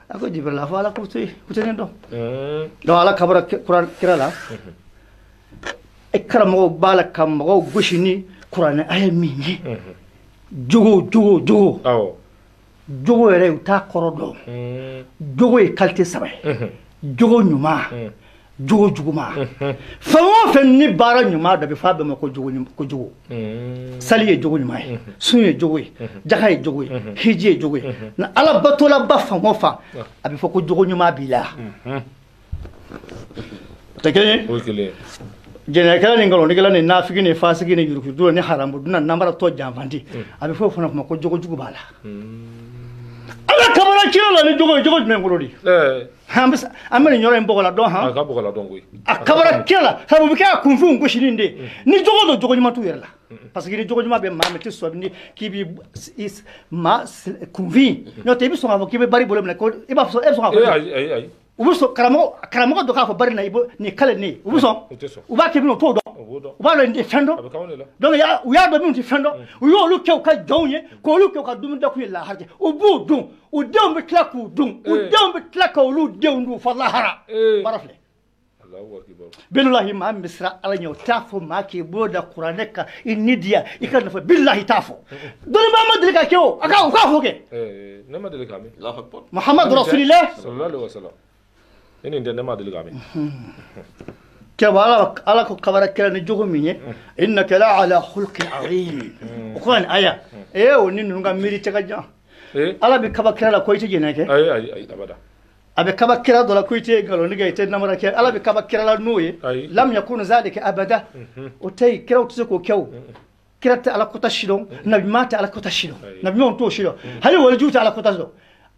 a ko Jibril a fɔ ala k'o to yen o tɛ ne dɔn donc ala kabara kira la e karamɔgɔw b'a la ka mɔgɔw gosi ni kuranɛ aya min ye jogo jogo jogo jogo yɛrɛ u t'a kɔrɔ dɔn jogo ye qualité saba ye jogo ɲuman jogo juguman fɛn o fɛn ni baara ɲuman dɔ bɛ f'a bɛɛ ma ko jogo sali ye jogo ɲuman ye sun ye jogo ye jaka ye jogo ye hiji ye jogo ye na ala batolaba fan o fan a bɛ fɔ ko jogo ɲuman b'i la o tɛ kelen ye jɛnɛkɛla ni nkalontigɛla ni nafigi ni fasigi ni yuruguyurugu ni haramudunna nanbaratɔ janfanti a bɛ fɔ o fana ma ko jogo jugu b'a la ala kabara kira la ni jogo ye jogo jumɛn kolo de an bɛ nin yɔrɔ in bɔgɔ la dɔn han a ka bɔgɔ la dɔn koyi a kabara kira la sabu u bɛ kɛ a kunfinw gosili de ni jogo don jogo ɲuman t'u yɛrɛ la parce que ni jogo ɲuman bɛ maa min tɛ sɔn ni k'i b'i maa kunfin n'o tɛ i bɛ sɔn k'a fɔ k'i bɛ bari bolo minɛ ko i b'a fɔ e bɛ sɔn k'a fɔ ayi ayi U bɛ sɔn karamɔgɔ dɔ k'a fɔ bari na i b'o nin kale ne ye u bɛ sɔn u b'a kɛ min o t'o dɔn u b'a dɔn nin tɛ fɛn dɔn donc u y'a dɔn min tɛ fɛn dɔn u y'olu kɛ u ka jɔnw ye k'olu kɛ u ka dumuni dakun ye lahara u b'u dun u denw bɛ tila k'u dun u denw bɛ tila k'olu denw dun fo lahara baara filɛ. Billahi maa min bɛ siran Ala ɲɛ o t'a fɔ maa k'i bolo da kuranɛ kan i ni diya i ka nafa billahi t'a fɔ dɔnnibaa ma deli ka kɛ o a ka u k'a fɔ kɛ. Ne ma deli k'a mɛn. Muhammadu Rasulillah. Sallallahu alaihi wasallam. Ne nin tɛ ne ma deli k'a mɛn. Kɛba Ala ko kabara kɛra ni jogo min ye innaka la ala khulqin azim o ko nin aya o ni ninnu ka miiri cɛ ka jan. Ala bɛ kaba kira la ko i tɛ jɛnɛ kɛ. Ayi ayi ayi abada. A bɛ kaba kira dɔ la ko i tɛ nkalon tigɛ i tɛ namara kɛ Ala bɛ kaba kira la n'o ye lam yakun zalika abada o tɛ yen kiraw tɛ se k'o kɛ o kira tɛ Ala kota si dɔn nabiɲuman tɛ Ala kota si dɔn nabiɲumanw t'o si dɔn hali walijuw tɛ Ala kota si dɔn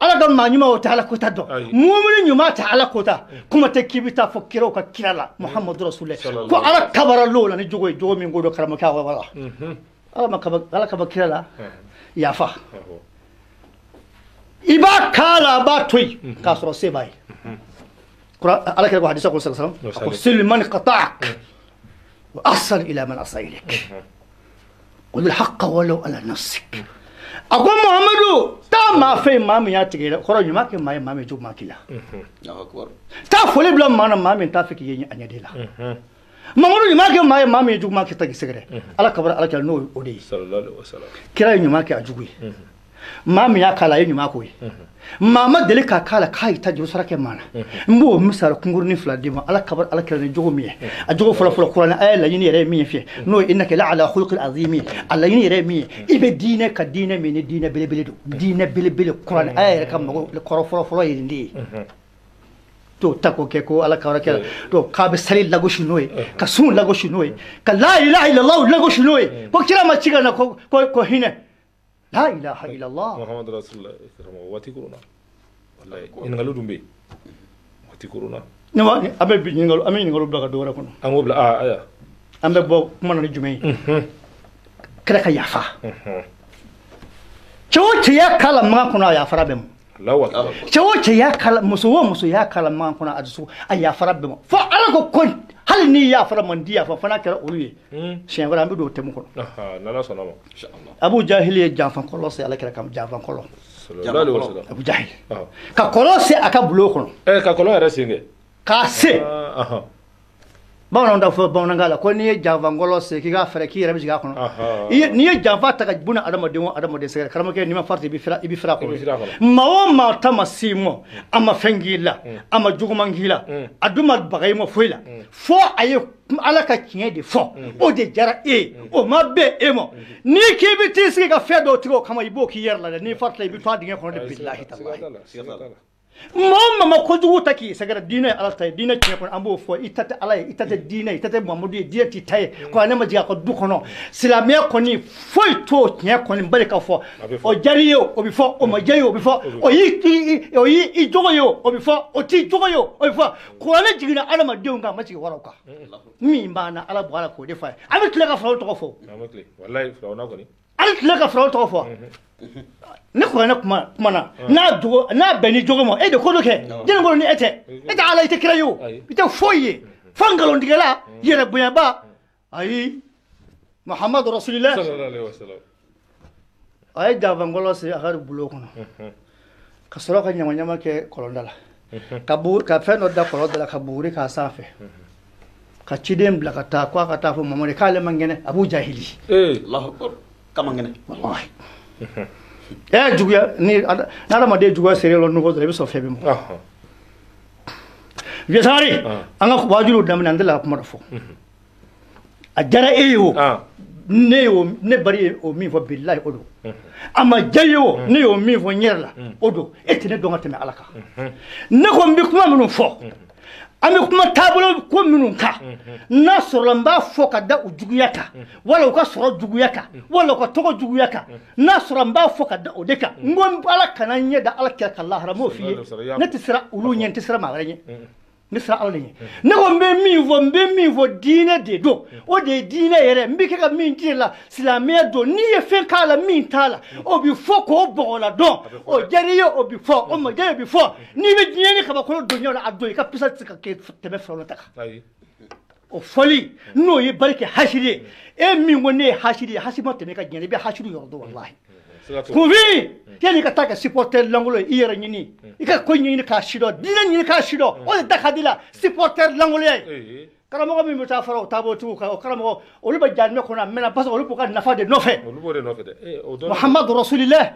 Ala ka maa ɲuman o tɛ Ala kota dɔn mumuni ɲuman tɛ Ala kota kuma tɛ k'i bɛ taa fɔ kiraw ka kira la Muhammadu Rasulillah ko Ala kabara l'o la ni jogo ye jogo min ko dɔn karamɔgɔkɛ a wala Ala ma kaba Ala kaba kira la yafa. I b'a k'a la a b'a to yen k'a sɔrɔ se b'a ye Ala kɛra ko hadisa ko sallallahu alaihi wasallam a ko sil man qata'ak wa ahsan ila man asa ilayk qul al-haqqa walau ala nafsik a ko Muhammadu taa maa fɛ yen maa min y'a tigɛ i la kɔrɔ ɲuman kɛ maa ye maa min jugu ma k'i la taa foli bila maa na maa min t'a fɛ k'i ye a ɲɛ la Mamadu ɲuman kɛ maa ye maa min ye jugu ma k'i ta k'i sɛgɛrɛ Ala kabara Ala kɛra n'o o de ye kira ye ɲuman kɛ a jugu ye maa min y'a k'a la a ye ɲuman k'o ye maa ma deli k'a k'a la k'a y'i ta juru sara kɛ maa na n b'o misali kunkurunin fila d'i ma Ala kabara Ala kɛra ni jogo min ye a jogo fɔlɔ fɔlɔ kuranɛ a ye laɲini yɛrɛ ye min ye fiyɛ n'o ye innaka la ala khuluqin azim a laɲini yɛrɛ ye min ye i bɛ diinɛ ka diinɛ min ni diinɛ belebele don diinɛ belebele kuranɛ a yɛrɛ ka mago kɔrɔ fɔlɔ fɔlɔ ye nin de ye to ta k'o kɛ ko Ala kabara kɛra donc k'a bɛ sali lagosi n'o ye ka sun lagosi n'o ye ka la ilaha illallah lagosi n'o ye ko kira ma ci ka na ko hinɛ. La ilaha illallah Muhammad Rasulullah waati korona wallahi ɲininkaliw dun bɛ yen waati korona ne ma an bɛ ɲininkaliw an bɛ ɲininkaliw bila ka dɔ wɛrɛ kɔnɔ an k'o bila aa aya an bɛ bɔ kuma na ni jumɛn ye kira ka yafa cɛ o cɛ y'a k'a la makan kɔnɔ a yafara bɛɛ ma cɛ o cɛ y'a k'a la muso o muso y'a k'a la makan kɔnɔ a dusu a yafara bɛɛ ma fo Ala ko hali n'i yafara man di yafa fana kɛra olu ye siɲɛ wɛrɛ an bɛ don o thème kɔnɔ n'Ala sɔnna ma Abu Jahili ye janfa kɔlɔn se Ala kira kam janfa kɔlɔn Abu Jahili ka kɔlɔn se a ka bulon kɔnɔ ka kɔlɔn yɛrɛ sen kɛ k'a se bamananw t'a fɔ bamanankan la ko n'i ye janfa kɔlɔn se k'i k'a fɛrɛ k'i yɛrɛ bɛ jigin a kɔnɔ n'i ye janfa ta ka buna adamaden o adamaden sɛgɛrɛ karamɔgɔkɛ n'i ma farati i bɛ fira a kɔnɔ maa o maa ta ma s'i ma a ma fɛn k'i la a ma juguman k'i la a dun ma baga i ma foyi la fo a ye Ala ka tiɲɛ de fɔ o de diyara e ye o ma bɛn e ma n'i k'i bɛ t'i sigi ka fɛn dɔw tigɛ o kama i b'o k'i yɛrɛ la dɛ n'i faratila i bɛ to a dingɛ kɔnɔ de bilahi talahi maa o maa ma kojugu ta k'i sɛgɛrɛ diinɛ ye Ala ta ye diinɛ tiɲɛ kɔnɔ an b'o fɔ i ta tɛ Ala ye i ta tɛ diinɛ ye i ta tɛ Muhamadu ye diinɛ t'i ta ye kuranɛ ma jigin a ka du kɔnɔ silamɛya kɔni foyi t'o tiɲɛ kɔni bali ka fɔ o diyar'i ye o bɛ fɔ o ma diya i ye o bɛ fɔ o y'i jogo ye o bɛ fɔ o t'i jogo ye o bɛ fɔ kuranɛ jiginna adamadenw kan a ma jigin waraw kan min b'an na Ala bɔ a la k'o de fɔ a ye an bɛ tila ka Firawuna tɔgɔ fɔ an bɛ tila ka Firawuna tɔgɔ fɔ ne kuranɛ kuma na n'a bɛn ni jogo ma e de ko dɔ kɛ jɛnɛ ko ni e tɛ e tɛ Ala i tɛ kira ye o i tɛ foyi ye fo nkalontigɛla yɛrɛ bonyaba ayi Muhammadu Rasulillah a ye janfankɔlɔn se a ka bulon kɔnɔ ka sɔrɔ ka ɲamaɲama kɛ kɔlɔnda la ka fɛn dɔ da kɔlɔn da la ka buguri k'a sanfɛ ka ciden bila ka taa ko a ka taa fɔ Mamadu k'ale man kɛnɛ Abu Jahili k'a man kɛnɛ wallahi juguya ni adamaden juguya sera yɔrɔ nɔgɔ dɔrɔn i bɛ sɔn fɛn bɛɛ ma Vieux Sangare an ka waajuluw daminɛ an delila ka kuma dɔ fɔ a diyara e ye o ne y'o ne bari ye o min fɔ bilahi o don a ma diya i ye o ne y'o min fɔ n yɛrɛ la o don e tɛ ne dɔn ka tɛmɛ Ala kan ne ko n bɛ kuma minnu fɔ an bɛ kuma taabolo ko minnu kan n'a sɔrɔla n b'a fɔ ka da u juguya kan wala u ka sɔrɔ juguya kan wala u ka tɔgɔ juguya kan n'a sɔrɔ n b'a fɔ ka da o de kan n ko Ala kana n ɲɛ da Ala kira kan lahara n b'o f'i ye ne tɛ siran olu ɲɛ n tɛ siran maa wɛrɛ ɲɛ Ne sera ala de ɲɛ. Ne ko n bɛ min fɔ, n bɛ min fɔ diinɛ de don. O de ye diinɛ yɛrɛ. N bɛ kɛ ka min di la, silamɛya don. N'i ye fɛn k'a la min t'a la, o bɛ fɔ k'o bɔgɔla dɔn. O diyara i ye, o bɛ fɔ. O ma diya i ye, o bɛ fɔ. N'i bɛ diɲɛ ni kabakolo don ɲɔgɔn na, a don i ka pisa tɛ se ka kɛ tɛmɛ fɛrɛ ta kan. O fɔli n'o ye barika hasiri ye. E min ko ne ye hasiri ye, hasiri ma tɛmɛ i ka diɲɛ na, i bɛ hasiri yɔrɔ dɔn walahi. Kunfin yanni i ka taa kɛ supporter lankolon ye, i yɛrɛ ɲini, i ka ko ɲini k'a sidɔn, diinɛ ɲini k'a sidɔn, o de da ka di la supporter lankolonya ye. Karamɔgɔ min bɛ taa fara o taabolitigiw kan, o karamɔgɔ olu bɛ jahanamɛ kɔnɔ a mɛnna, parce que olu b'u ka nafa de nɔfɛ. Muhammadu Rasulillah.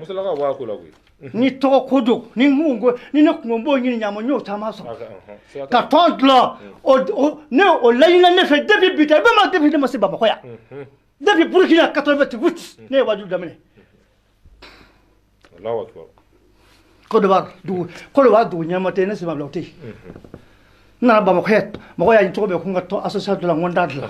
Ni tɔgɔ ko don, ni mun ko, ni ne kun b'o ɲini ɲama, n y'o caman sɔrɔ. Ka tɔn dilan, ne o laɲinina ne fɛ depuis bi tɛ, bɛɛ ma depuis ne ma se Bamakɔ yan. Depuis Burkina 88 ne ye wajibi daminɛ. Côte d'Ivoire dugu, Côte d'Ivoire dugu ɲɛma tɛ ne sima bila o tɛ yen. N nana Bamakɔ yan, mɔgɔ y'a ye cogo bɛɛ ko n ka tɔn association dilan, n ko n t'a dilan.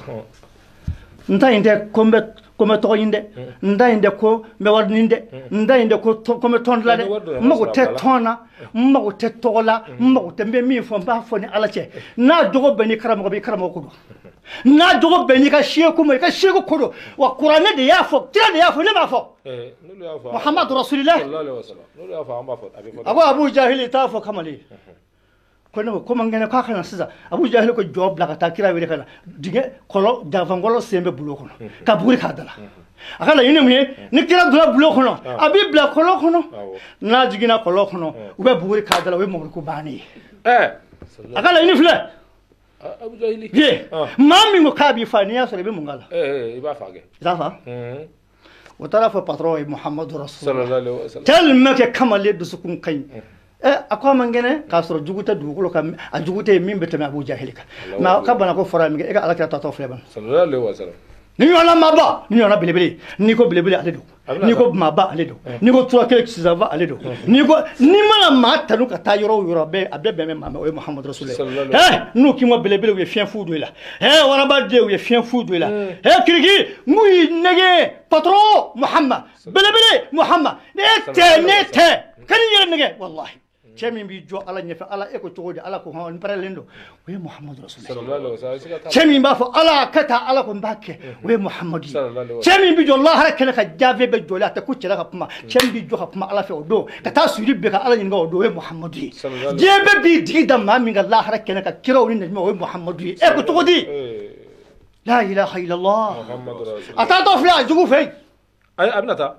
N ta in tɛ ko n bɛ tɔgɔ ɲini dɛ, n ta in tɛ ko n bɛ wari ɲini dɛ, n ta in tɛ ko n bɛ tɔn dilan dɛ. N mago tɛ tɔn na, n mago tɛ tɔgɔ la, n mago tɛ, n bɛ min fɔ n b'a fɔ ni Ala cɛ. N'a jogo bɛn n'i karamɔgɔ bɛ, i karamɔgɔ ko don. N'a jogo bɛn n'i ka seku ma, i ka seku ko don. Wa kuranɛ de y'a fɔ, kira de y'a fɔ, ne b'a fɔ. Muhammadu Rasulillah. A ko Abu Jahili t'a fɔ kamalen. Ko ne ko ko man kɛnɛ k'a ka na sisan. Abu Jahili ko jɔ bila ka taa kira wele ka na. Dingɛ kɔlɔ janfankɔlɔ sen bɛ bulon kɔnɔ. Ka buguri k'a da la. A ka laɲini mun ye, ni kira donna bulon kɔnɔ, a b'i bila kɔlɔn kɔnɔ. N'a jiginna kɔlɔn kɔnɔ, u bɛ buguri k'a da la, o ye mɔgɔko bannen ye. A ka laɲini filɛ. Ye maa min ko k'a b'i fa, n'i y'a sɔrɔ i bɛ mun k'a la? I b'a fa kɛ. I t'a fa? O taara fɔ patron ye Muhammadu Rasulillah. Tellement que kamalen dusukun ka ɲi. A ko a man kɛnɛ k'a sɔrɔ jugu tɛ dugukolo kan, a jugu tɛ yen min bɛ tɛmɛ Abu Jahili kan. Mais ka bana ko fɔra min kɛ, e ka Ala kira tatɔ filɛ ban. Ni ɲɔgɔnna maaba, ni ɲɔgɔnna belebele, n'i ko belebele ale don, n'i ko maaba ale don, n'i ko tura kelen sisanba ale don, n'i ko n'i mana maa tanu ka taa yɔrɔ o yɔrɔ, a bɛɛ bɛn bɛ maa ma, o ye Muhammadu Rasulillah. N'u k'i ma belebele, u ye fiɲɛ fu don i la. Waraba den, u ye fiɲɛ fu don i la. Kiriki, n'u y'i nɛgɛ patron Muhammad, belebele Muhammad, ne tɛ, ne tɛ, kan'i yɛrɛ nɛgɛ walahi. Cɛ min b'i jɔ Ala ɲɛfɛ, Ala e ko cogo di, Ala ko hɔn n pɛrɛlen don, o ye Muhammadu Rasulillah. Cɛ min b'a fɔ Ala ka taa, Ala ko n b'a kɛ, o ye Muhammadu ye. Cɛ min b'i jɔ lahara kɛnɛ ka jaabi bɛ jɔlen, a tɛ ko cɛla ka kuma, cɛ min b'i jɔ ka kuma Ala fɛ o don, ka taa suri bɛɛ ka Ala ɲininka o don, o ye Muhammadu ye. Diɲɛ bɛɛ b'i jigi da maa min kan lahara kɛnɛ kan, kiraw ni nabiɲumanw, o ye Muhammadu ye. E ko cogo di? La ilaha illallah. A taatɔ filɛ a jugu fɛ yen. A bɛna taa.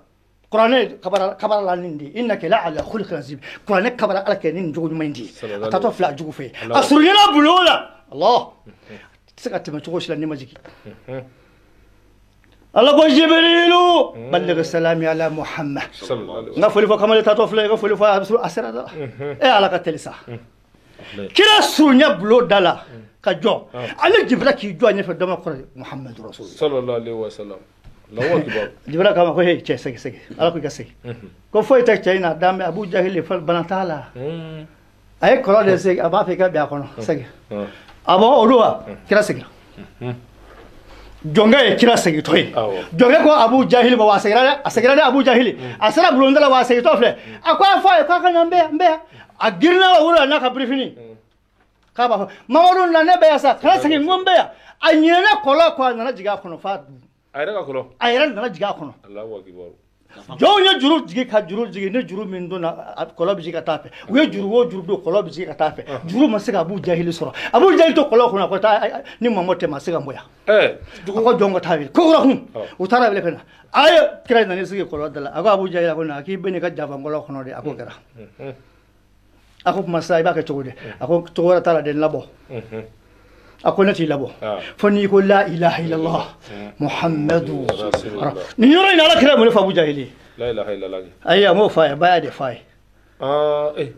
Kuranɛ kabara la nin de ye, innaka la ala khuluqin azim. Kuranɛ kabara Ala kɛ ni nin jogo ɲuman in de ye. A taatɔ filɛ a jugu fɛ yen. A surunyana bulon la. Allah. A tɛ se ka tɛmɛ cogo si la n'i ma jigin. Ala ko Jibrilu balligh salami ala Muhammad. N ka foli fɔ kamalen taatɔ filɛ, i ka foli fɔ a sera da la. E Ala ka teli sa. Kira surunya bulon da la ka jɔ. Ale Jibrila k'i jɔ a ɲɛfɛ dɔ ma kɔrɔ Muhammadu Rasulullah. Sallallahu alaihi wa sallam. Jibrila k'a ma ko hey cɛ segin segin, Ala ko i ka segin. Ko foyi tɛ cɛ in na, dan bɛ Abu Jahili bana t'a la. A ye kɔlɔn de segin, a b'a fɛ i ka bin a kɔnɔ, segin. A bɔn olu wa, kira seginna. Jɔnkɛ ye kira segintɔ ye. Jɔnkɛ ko Abu Jahili ma, wa a seginna dɛ, a seginna dɛ Abu Jahili. A sera bulonda la, wa a segintɔ filɛ. A ko a fɔ a ye k'a ka na n bɛ yan, n bɛ yan. A girinna o la n'a ka birifini. K'a b'a fɔ Mamadu na ne bɛ yan sa, kana segin, n ko n bɛ yan. A ɲinɛna kɔlɔn kɔ, a nana jigin a kɔnɔ f'a A yɛrɛ ka kɔlɔn. A yɛrɛ nana jigin a kɔnɔ. Jɔnw ye juru jigin ka juru jigin, ni juru min donna kɔlɔn bɛ jigin ka taa fɛ. U ye juru o juru don, kɔlɔn bɛ jigin ka taa fɛ. Juru ma se ka Abu Jahili sɔrɔ. Abu Jahili to kɔlɔn kɔnɔ, a ko taa ni Mamadu tɛ ma se ka n bɔ yan. A ko jɔn ka taa wele. Ko kura kun. U taara wele ka na. A ye kira nana sigi kɔlɔn da la. A ko Abu Jahili, a ko na k'i bɛ n'i ka jafankɔlɔn kɔnɔ de. A ko kɛra. A ko kuma sisan i b'a kɛ cogo di? A ko cogo wɛrɛ t'a la dɛ, n labɔ. A ko ne t'i labɔ fo n'i ko la ilaha illallah Muhammadu Rasulullah. Nin yɔrɔ in na Ala kira mun de fɔ Abu Jahili? La ilaha illallah. Ayi, a m'o fɔ a ye, a b'a de fɔ a ye.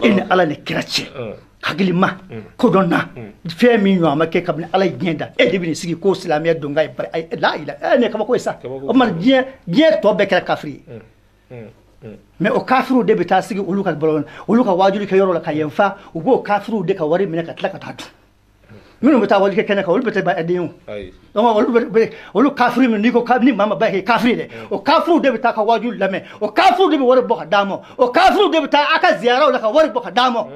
E ni Ala ni kira cɛ, hakilima, kodɔnna, fɛn min ɲɔgɔn ma kɛ kabini Ala ye diɲɛ da, e de bɛ nin sigi ko silamɛya don ka ye bari, la ilaha, ne kabako ye sa. O tuma diɲɛ tɔ bɛɛ kɛra kafiri ye. Mais o kafiriw de bɛ taa sigi olu ka bɔlɔn, olu ka waajuli kɛ yɔrɔ la ka yen fa, u b'o kafiriw de ka wari minɛ ka tila ka taa dun. Minnu bɛ taa wali kɛ kɛnɛ kan, olu bɛ taa den o. Donc olu kafiri min n'i ko ni maa ma ba kɛ kafiri dɛ, o kafiriw de bɛ taa ka waajuli lamɛn, o kafiriw de bɛ wari bɔ ka d'a ma, o kafiriw de bɛ taa a ka ziyaraw la ka wari bɔ ka d'a ma.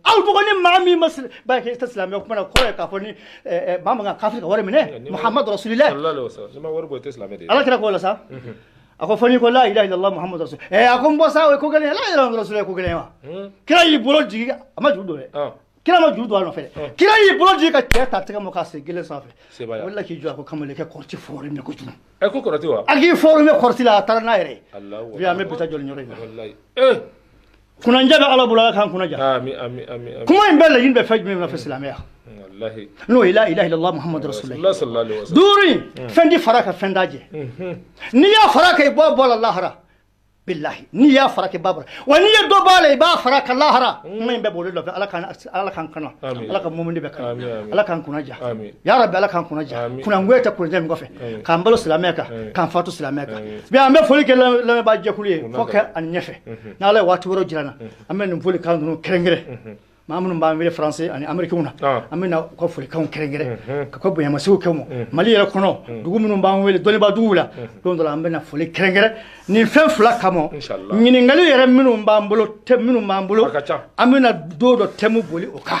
Aw dɔgɔnin maa min ma ba kɛ i tɛ silamɛ kuma na kɔrɔ ye k'a fɔ ni maa man kan kafiri ka wari minɛ Muhammadu Rasulillah. Ala kira k'o la sa. A ko fɔ n'i ko la ilaha illallah Muhammadu Rasul. A ko n bɔ sa o ye ko gɛlɛn ye, la ilaha illallah Rasulillah ye ko gɛlɛn ye wa. Kira y'i bolo jigin a ma juru don dɛ. Kira ma juru don a nɔfɛ dɛ. Kira y'i bolo jigin ka cɛ ta tɛgɛ ma k'a siri gele sanfɛ. Wala k'i jɔ a ko kamalen kɛ kɔrɔti fɔri minɛ kojugu. Ko kɔrɔti wa? A k'i fɔri minɛ kɔrɔti la a taara n'a yɛrɛ ye. Bi an bɛ bi ta jɔ nin yɔrɔ in na. Kunanja bɛ Ala bolo, Ala k'an kunna ja. Kuma in bɛɛ laɲini bɛ fɛn jumɛn nɔfɛ silamɛya? N'o ye la ilaha illallah Muhammadu Rasulullah. Duuru in fɛn di fara ka fɛn da jɛ. N'i y'a fara kan i bɔ bɔ la lahara. Billahi n'i y'a fara kan i b'a bɔ. Wa n'i ye dɔ bɔ a la i b'a fara kan lahara. Kuma in bɛɛ b'o de nɔfɛ. Ala k'an kana. Ala ka mumuni bɛɛ kana. Ala k'an kunna ja. Ya Rabbi Ala k'an kunna ja. Kunnangoya tɛ kunnadiya min kɔfɛ. K'an balo silamɛya kan, k'an fatu silamɛya kan. Bi an bɛ foli kɛ lamɛnbaa jɛkulu ye fo kɛ ani ɲɛfɛ. N'Ala ye waati wɛrɛ jira n na, an bɛ nin folikan ninnu kɛrɛnkɛrɛn. Maa minnu b'an wele français ani américain na, an bɛ na u ka folikanw kɛrɛnkɛrɛn ka ka bonyamasigi kɛ u ma. Mali yɛrɛ kɔnɔ dugu minnu b'an wele dɔnnibaa duguw la, don dɔ la an bɛ na foli kɛrɛnkɛrɛn nin fɛn fila kama. Ɲininkali yɛrɛ minnu b'an bolo, thème minnu b'an bolo, an bɛ na don dɔ thème boli o kan.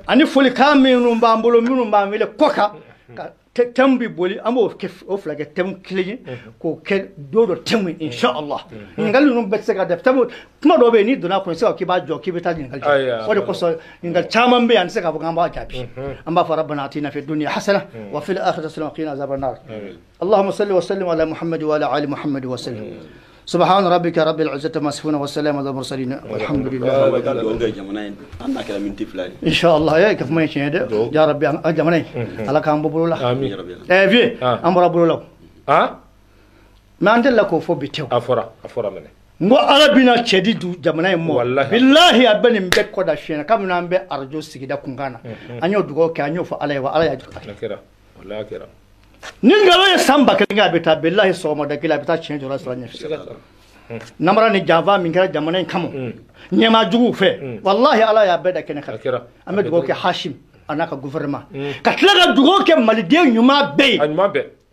Ani folikan minnu b'an bolo, minnu b'an wele kɔ kan, ka thème bi boli, an b'o kɛ o fila kɛ thème kelen ye k'o kɛ don dɔ thème ye inchallah. Ɲininkali ninnu bɛɛ tɛ se ka da thème, kuma dɔw bɛ yen n'i donna a kɔnɔ i tɛ se k'a fɔ k'i b'a jɔ k'i bɛ taa ɲininkali kɛ. O de kosɔn ɲininkali caman bɛ yen an tɛ se k'a fɔ k'an b'a jaabi. An b'a fɔ rabbana atina fi dunya hasana wa fil akhirati hasana wa qina azaban nar. Allahumma salli wa sallim ala Muhammad wa ala ali Muhammad wa sallim. سبحان ربك رب العزة ما يصفون والسلام على المرسلين والحمد لله. إن شاء الله يا كيف ما يشين يا ربي جمانة على كام بقولوا آمين في أمر بقولوا ها ما عندنا لكو فو بيتو أفورا مني ngo arabina cedi du jamana in mɔ bilahi a bɛ nin bɛɛ kɔda fiɲɛ na kabini an bɛ arajo sigida kunkan na an y'o dugawu kɛ an y'o fɔ Ala ye wa Ala y'a jɔ ni nkalon ye san 1000 kɛ a bɛ taa bilahi sɔgɔmada kelen a bɛ taa tiɲɛ jɔra sira ɲɛfɛ. Namara ni janfa min kɛra jamana in kama ɲɛmaa juguw fɛ, walahi Ala y'a bɛɛ da kɛnɛ kan. An bɛ dugawu kɛ Hashim a n'a ka gouvernement ka tila ka dugawu kɛ maliden ɲuman bɛɛ ye.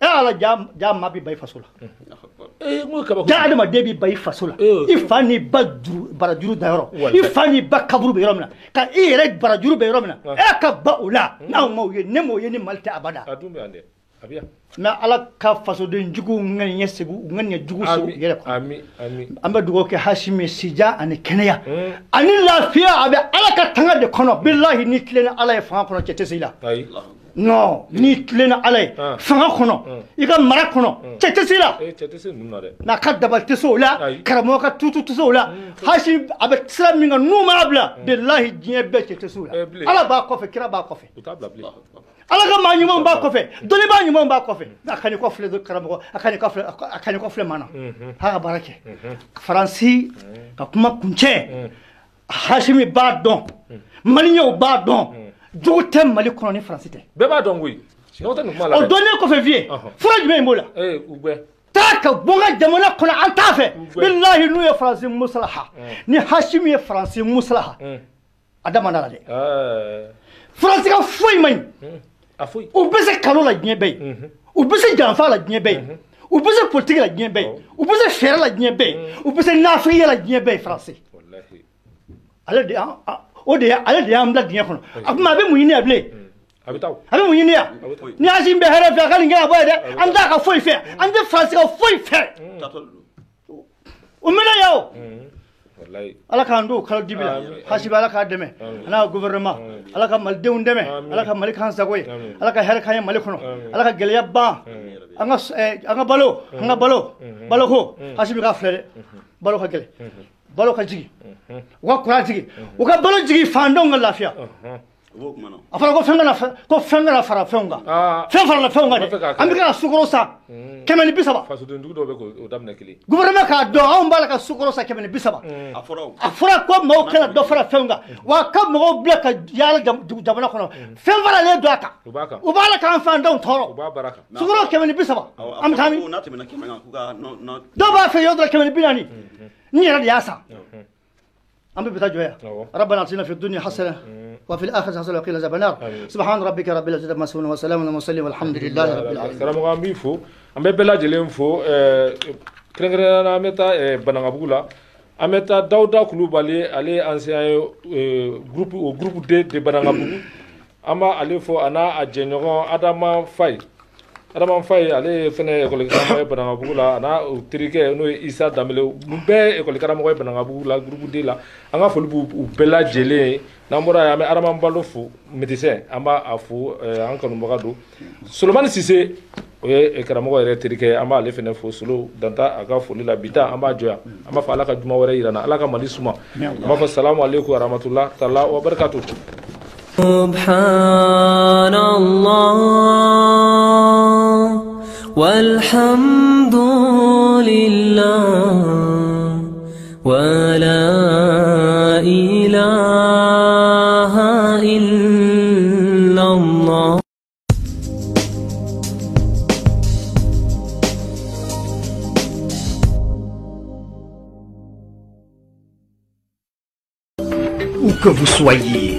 Ala ja maa bɛ ba i faso la, ja adamaden bɛ ba i faso la, i fa n'i ba barajuru dayɔrɔ, i fa n'i ba kaburu bɛ yɔrɔ min na, ka i yɛrɛ barajuru bɛ yɔrɔ min na, e ka ba o la n'aw m'o ye ne m'o ye ni Mali tɛ abada. Mais Ala ka fasoden juguw ŋaniya segu u ŋaniya jugu segu yɛrɛ kɔnɔ. An bɛ dugawu kɛ Hashim ye sija ani kɛnɛya ani lafiya a bɛ Ala ka tanga de kɔnɔ. Bilahi n'i tilenna Ala ye fanga kɔnɔ cɛ tɛ se i la. Non n'i tilenna Ala ye fanga kɔnɔ i ka mara kɔnɔ cɛ tɛ se i la. N'a ka dabali tɛ se o la, karamɔgɔ ka tutu tɛ se o la. Hashim a bɛ sira min kan n'u m'a bila bilahi diɲɛ bɛɛ cɛ tɛ se o la. Ala b'a kɔfɛ, kira b'a kɔfɛ. Ala ka maa ɲumanw b'a kɔfɛ, dɔnnibaa ɲumanw b'a kɔfɛ. A ka n'i kɔfilɛ karamɔgɔ, a ka n'i kɔfilɛ maa na. A ka baara kɛ. Faransi ka kuma kuncɛ, Hashimi b'a dɔn, Maliyɛnw b'a dɔn, jogo tɛ Mali kɔnɔ ni Faransi tɛ. Bɛɛ b'a dɔn koyi. O dɔnnen kɔfɛ vieux, fura jumɛn b'o la? Taa ka bɔ n ka jamana kɔnɔ an t'a fɛ. Bilahi n'u ye Faransi musalaha, ni Hashimi ye Faransi musalaha, a da man d'a la dɛ. Faransi ka foyi man ɲi. U bɛ se kalo la diɲɛ bɛɛ ye, u bɛ se janfa la diɲɛ bɛɛ ye, u bɛ se politiki la diɲɛ bɛɛ ye, u bɛ se fɛɛrɛ la diɲɛ bɛɛ ye, u bɛ se nafigiya la diɲɛ bɛɛ ye. Faransi ale de ale de y'an bila diɲɛ kɔnɔ. A kuma a bɛ mun ɲini yan bilen? A bɛ mun ɲini yan? Ni Hashim bɛ hɛrɛ fɛ a ka nin kɛ ka bɔ yen dɛ. An t'a ka foyi fɛ, an tɛ Faransi ka foyi fɛ. O mɛnna yan o. Ala k'an don kalo dibi la. Hashim Ala k'a dɛmɛ a n'a ka gouvernement, Ala ka malidenw dɛmɛ, Ala ka Mali k'an sago ye, Ala ka hɛrɛ k'an ye Mali kɔnɔ, Ala ka gɛlɛya ban an ka balo, an ka balo baloko. Hashim k'a filɛ dɛ, balo ka gɛlɛn, balo ka jigin, u ka kuran jigin, u ka balo jigin fandenw ka lafiya. A fɔra ko fɛn kana fara fɛnw kan, fɛn farala fɛnw kan dɛ. An bɛ ka sukaro san 130. Fasodenjugu dɔw bɛ k'o daminɛ kelen. Gouvernement k'a dɔn anw b'a la ka sukaro san 130. A fɔra ko maaw kana dɔ fara fɛnw kan, wa ka mɔgɔw bila ka yaala jamana kɔnɔ. Fɛn faralen don a kan, u b'a la k'an fantanw tɔɔrɔ. Sukaro 130, an bɛ taa min? Dɔw b'a fɛ yɔrɔ dɔ la 140. N yɛrɛ de y'a san. an bɛ taa jɔ yan. ربنا آتنا في الدنيا حسنة وفي الآخرة حسنة وقنا عذاب النار. سبحان ربك رب العزة عما يصفون وسلام على المرسلين والحمد لله رب العالمين. Karamɔgɔ an b'i fo, an bɛ bɛɛ lajɛlen fo, kɛrɛnkɛrɛnnenya la an bɛ taa Banankabugu la. An bɛ taa Dawuda Kulubali, ale ye ancien ye groupe o groupe D de Banankabugu. An b'a ale fo, a n'a a jɛɲɔgɔn Adama Faye. Adama Faye, ale ye fɛnɛ école karamɔgɔ ye Banankabugu la, a n'a o terikɛ n'o ye Isa Danbele, ninnu bɛɛ ye école karamɔgɔ ye Banankabugu la, groupe D la. An ka foli b'u bɛɛ lajɛlen ye. N'an bɔra yen, an bɛ Adama Balo fo, médecin, an b'a a fo, an kanubaga don. Solomani Sise, o ye karamɔgɔ yɛrɛ terikɛ ye, an b'ale fɛnɛ fo. Solo danta a ka foli la bi ta, an b'a jɔ yan. An b'a fɔ Ala ka juma wɛrɛ yira n na, Ala ka Mali suma. An b'a fɔ salamu aleykum warahmatulah taala wa barakatu. سبحان الله والحمد لله ولا إله إلا الله. Où que vous soyez,